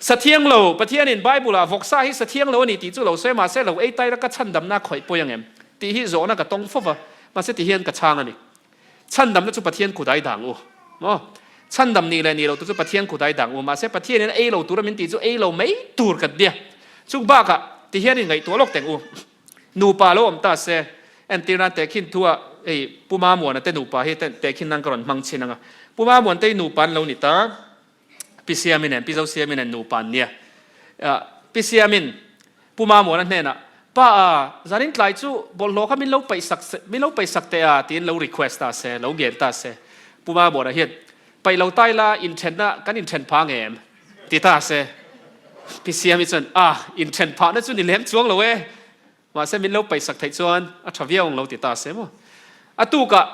Sa thiang lo, Pathianin Bible-ah vawksa hi sa thiang lo a ni tih chu lo sawi mahse lo ei taira ka chhandamna khawih pawi ang em? tih hi zawhna ka tawng fo va, mahse ti hian ka chhang a ni. Chhandamna chu Pathian kudai dang u. Maw? Chhandam nih leh nih lo tur chu Pathian kudai dang u. Mahse Pathianin a ei lo tura min tih chu ei lo mai tur kan nia. Chung bakah ti hian inngaihtuah lawk teng u. Nupa lo awm ta se, entir nan tehkhin thu ah hei Pu Mamuana te nupa hi tehkhin nan ka rawn hmang chhin ang a. Pu Mamuan te hi nupa an lo ni ta. Pi Siamin nen, Pi Zosiamin nen nupa an nia. Pi Siamin Pu Mamuana hnenah, Pa a, zanin tlai chu bawlhhlawh kha min lo paihsak, min lo paihsak teh a, tiin lo request ta se, lo ngen ta se. Pu Mamuana hian, Paih lo tai la, inthenna kan inthen phah ang em? ti ta se. Pi Siami chuan, A, inthen phahna chu ni lem chuang lo e. Mahse min lo paihsak theih chuan a tha viau ang lo ti ta se maw. A tukah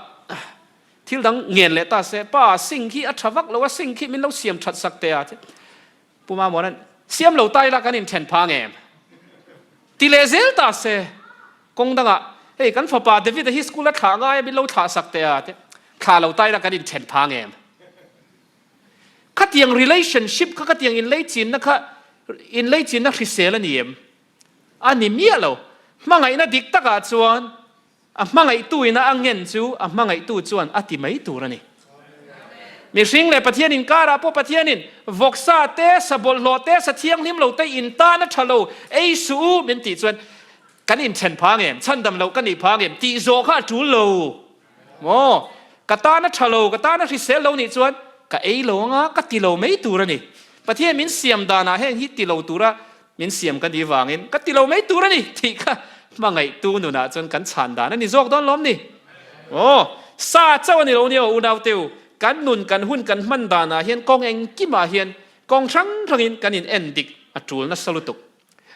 thil dang ngen leh ta se, Pa, sink hi a tha vak lo a, sink hi min lo siam that sak teh a. Pu Mamuana'n, Siam lo ta ila kan inthen pha ang em? Ti leh zel ta se. Kawng dangah, Hei, kan fapa David-a hi school a thlah ngai a, min lo thlah sak teh a. Thlah lo ta ila kan inthen pha ang em? Khatiang relationship kha, khatiang inleichinna kha inleichinna hrisel a ni em? A ni miah lo. Hmangaihna dik takah chuan a hmangaihtu ina a ngen chu a hmangaihtu chuan a ti mai tur a ni. Mihring leh Pathian inkarah pawh Pathianin vawksa te, sa bawlhhlawh te, sa thianghlim lo te in tan a tha lo, ei suh u min tih chuan kan inthen phang em, chhandam loh ka nih phang em tih zawh kha a tul lo. Maw? Ka tan a tha lo, ka tan a hrisel lo nih chuan ka ei lo anga ka ti lo mai tur a ni. Pathian min siam danah heng hi ti lo tura min siam ka nih vangin ka ti lo mai tur a ni tih kha hmangaihtu nunah chuan kan chhan dan a ni zawk dawn lawm ni. Aw, sa chauh a ni lo nia unauteu, kan nun kan hun kan hman danah hian kawng engkimah hian kawng hrang hrangin kan in en dik a tul nasa lutuk.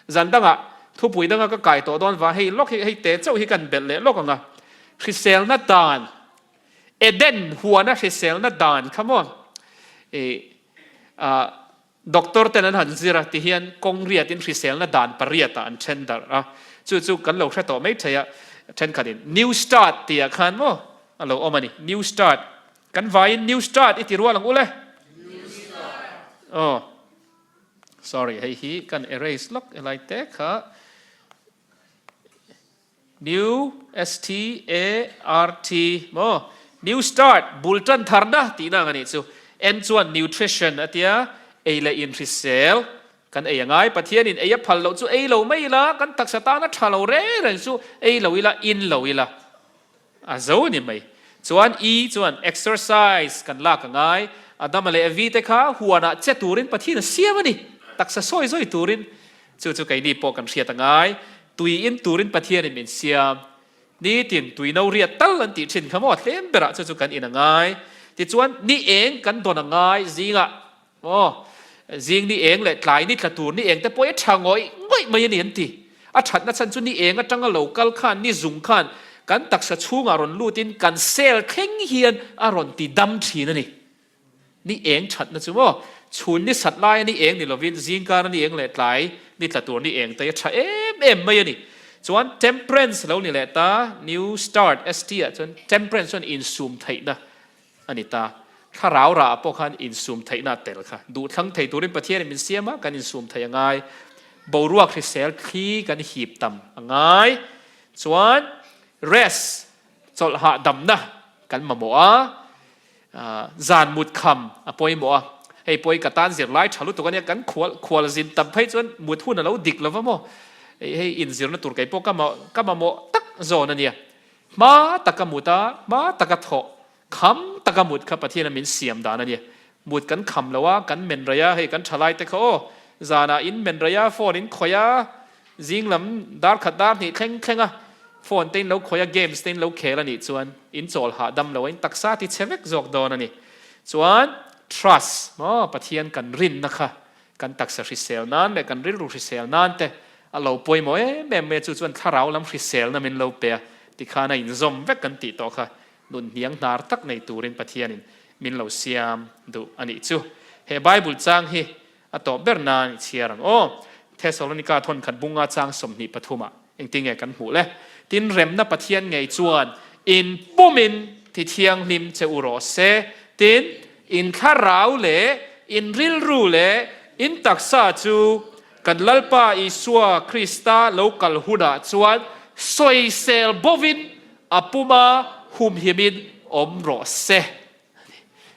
Zan dangah thupui danga ka kai tawh dawn vang hei lawk hi hei te chauh hi kan belh leh lawk ang a. Hriselna dan, Eden huana hriselna dan kha maw i ah doctor ten an han zir a ti hian kawng riatin hriselna dan pariatah an then darh a. Chu chu kan lo hre tawh mai thei a, thenkhatin new start tih ah khan maw a lo awm a ni. New start, kan vaiin new start i ti rual ang u le. New start. Aw. Sorry, hei hi kan erase lawk helai te kha new S T A R T maw new start bul tan tharna tihna ang a nih chu. N chuan nutrition a tia ei leh in hrisel kan ei a ngai. Pathianin ei a phal loh chu ei lo mai ila kan taksa tana tha lo reng reng chu ei lo ila in lo ila. A zo ni mai. Chuan E chuan exercise kan lak a ngai. Adama leh Evi te kha huanah che turin Pathian a siam a ni. Taksa sawi zawi turin. Chu chu keini pawh kan hriat a ngai. Tui in turin Pathianin min siam. Nitin tui no riat tal an tih thin kha maw tlem berah chu chu kan in a ngai. Tichuan ni eng kan dawn a ngai zingah. Aw, zing ni eng leh tlai ni tla tur ni eng te pawh hi a tha ngawih ngawih mai a ni an ti. A thatna chhan chu ni eng atanga lo kal khan ni zung khan kan taksa chhungah rawn lutin kan cell thleng hian a rawn ti dam thin a ni. Ni eng thatna chu maw chhun ni sat laia ni eng ni lovin zingkara ni eng leh tlai ni tla tur ni eng te hi a tha em em mai a ni. Chuan temperance lo ni leh ta, new start ST ah chuan temperance chuan insum theihna a ni ta. Thlarau rah ah pawh khan insum theihna a tel kha. Duhthlang thei turin Pathianin min siam a, kan insum thei a ngai. Boruak hrisel thli kan hip tam a ngai. Chuan rest, chawlh hahdamna kan mamawh a, zan mut kham a pawimawh a. Hei pawh hi ka tan zirlai tha lutuk a nia, kan khual khual zin tam phei chuan mut hun a lo dik lova maw. Hei inzirna tur kei pawh ka mamawh tak zawn a nia. Hma taka mut a, hma taka thawh, kham taka mut kha Pathian a min siam dan a ni. Mut kan kham lo a, kan men rei a, hei kan thalai te kha aw, zanah in men rei a, phone in khawih a, zing lam dar khat dar hnih thleng thleng a, phone te in lo khawih a, games te in lo khel a nih chuan in chawl hahdam lo a, in taksa ti chhe vek zawk dawn a ni. Chuan trust maw Pathian kan rinna kha Kan taksa hrisel nan leh kan rilru hrisel nan te a lo pawimawh em em mai a, chu chuan thlarau lam hriselna min lo pe a, tikhan a inzawm vek kan tih tawh kha nun hniang hnar tak nei turin Pathianin min lo siam duh a nih chu. He Bible chang hi a tawp ber nan i chhiar ang aw. Thesalonika thawnkhat bunga chang 23 ah engtinge kan hmuh le? Tin, remna Pathian ngei chuan in pumin ti thianghlim che u rawh se. Tin, in thlarau leh in rilru leh In taksa chu kan Lalpa Isua Krista lo kal hunah chuan sawisel bovin a puma humhimin awm rawh se.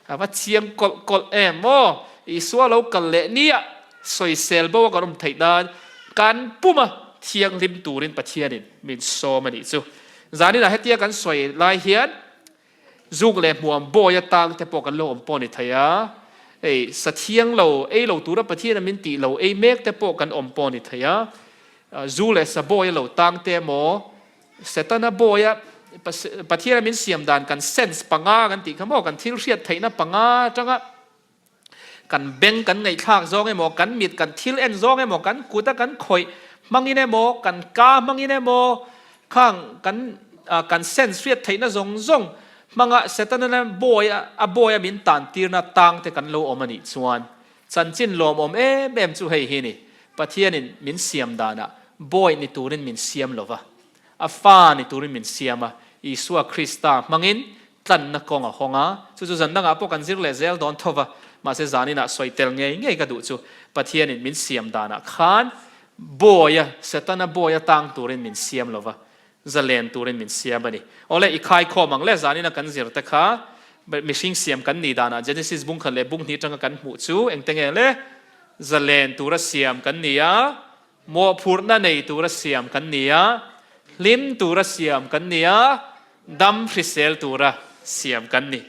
A va chiang kawlh kawlh em aw! Isua lo kal leh nia sawisel bo a kan awm theih nan kan puma thianghlim turin Pathianin min sawm a nih chu. Zaninah hetia kan sawi lai hian Zuk leh hmuam bawi atang te pawh kan lo awm pawh a ni thei a, hei sa thiang lo ei lo tura Pathian a min tih lo ei mek te pawh kan awm pawh a ni thei a, zu leh sa bawi a lo tang te emaw Setana bawi a Pathian a min siam dan kan sense panga kan tih kha maw kan thil hriat theihna panga atanga Kan beng kan ngaihthlak zawng emaw, kan mit kan thil en zawng emaw, kan kut a kan khawih hmangin emaw, kan ka hmangin emaw, khang kan kan sense hriat theihna zawng zawng hmanga Setana bawi a bawi a min tan tirna tang te kan lo awm a nih chuan chanchin lawmawm em em chu hei hi ni, Pathianin min siam danah bawi ni turin min siam lova. A fa ni turin min siam a, Isua Krista hmangin tlanna kawng a hawng a, chu chu zan dangah pawh kan zir leh zel dawn tho va, mahse zaninah sawi tel ngei ngei ka duh chu Pathianin min siam danah khan bawia, Setana bawia tang turin min siam lo va, zalen turin min siam a ni. Awle, i khaikhawm ang le, zanina kan zir te kha mihring siam kan nih danah Genesis bung khat leh bung hnih atanga kan hmuh chu engte nge le? Zalen tura siam kan ni a, Mawhphurhna nei tura siam kan ni a, hlim tura siam kan ni a, dam hrisel tura siam kan ni.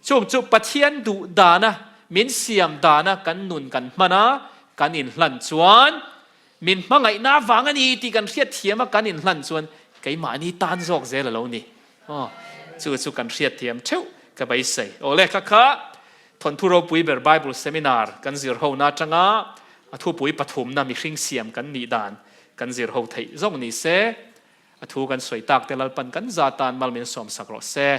Chung chu Pathian duh dana min siam dana kan nun kan hman a, kan inhlan chuan min hmangaihna avang a ni tih kan hriatthiam a, kan inhlan chuan keimahni tan zawk zel a lo ni. Aw, chu chu kan hriatthiam theuh ka beisei. Aw lehkha kha Thawnthu ropui ber Bible Seminar kan zir hona atanga a thupui pathumna mihring siam kan nih dan kan zir ho theih zawk ni se, a thu kan sawi tak te Lalpan kan za tan mal min sawmsak rawh se.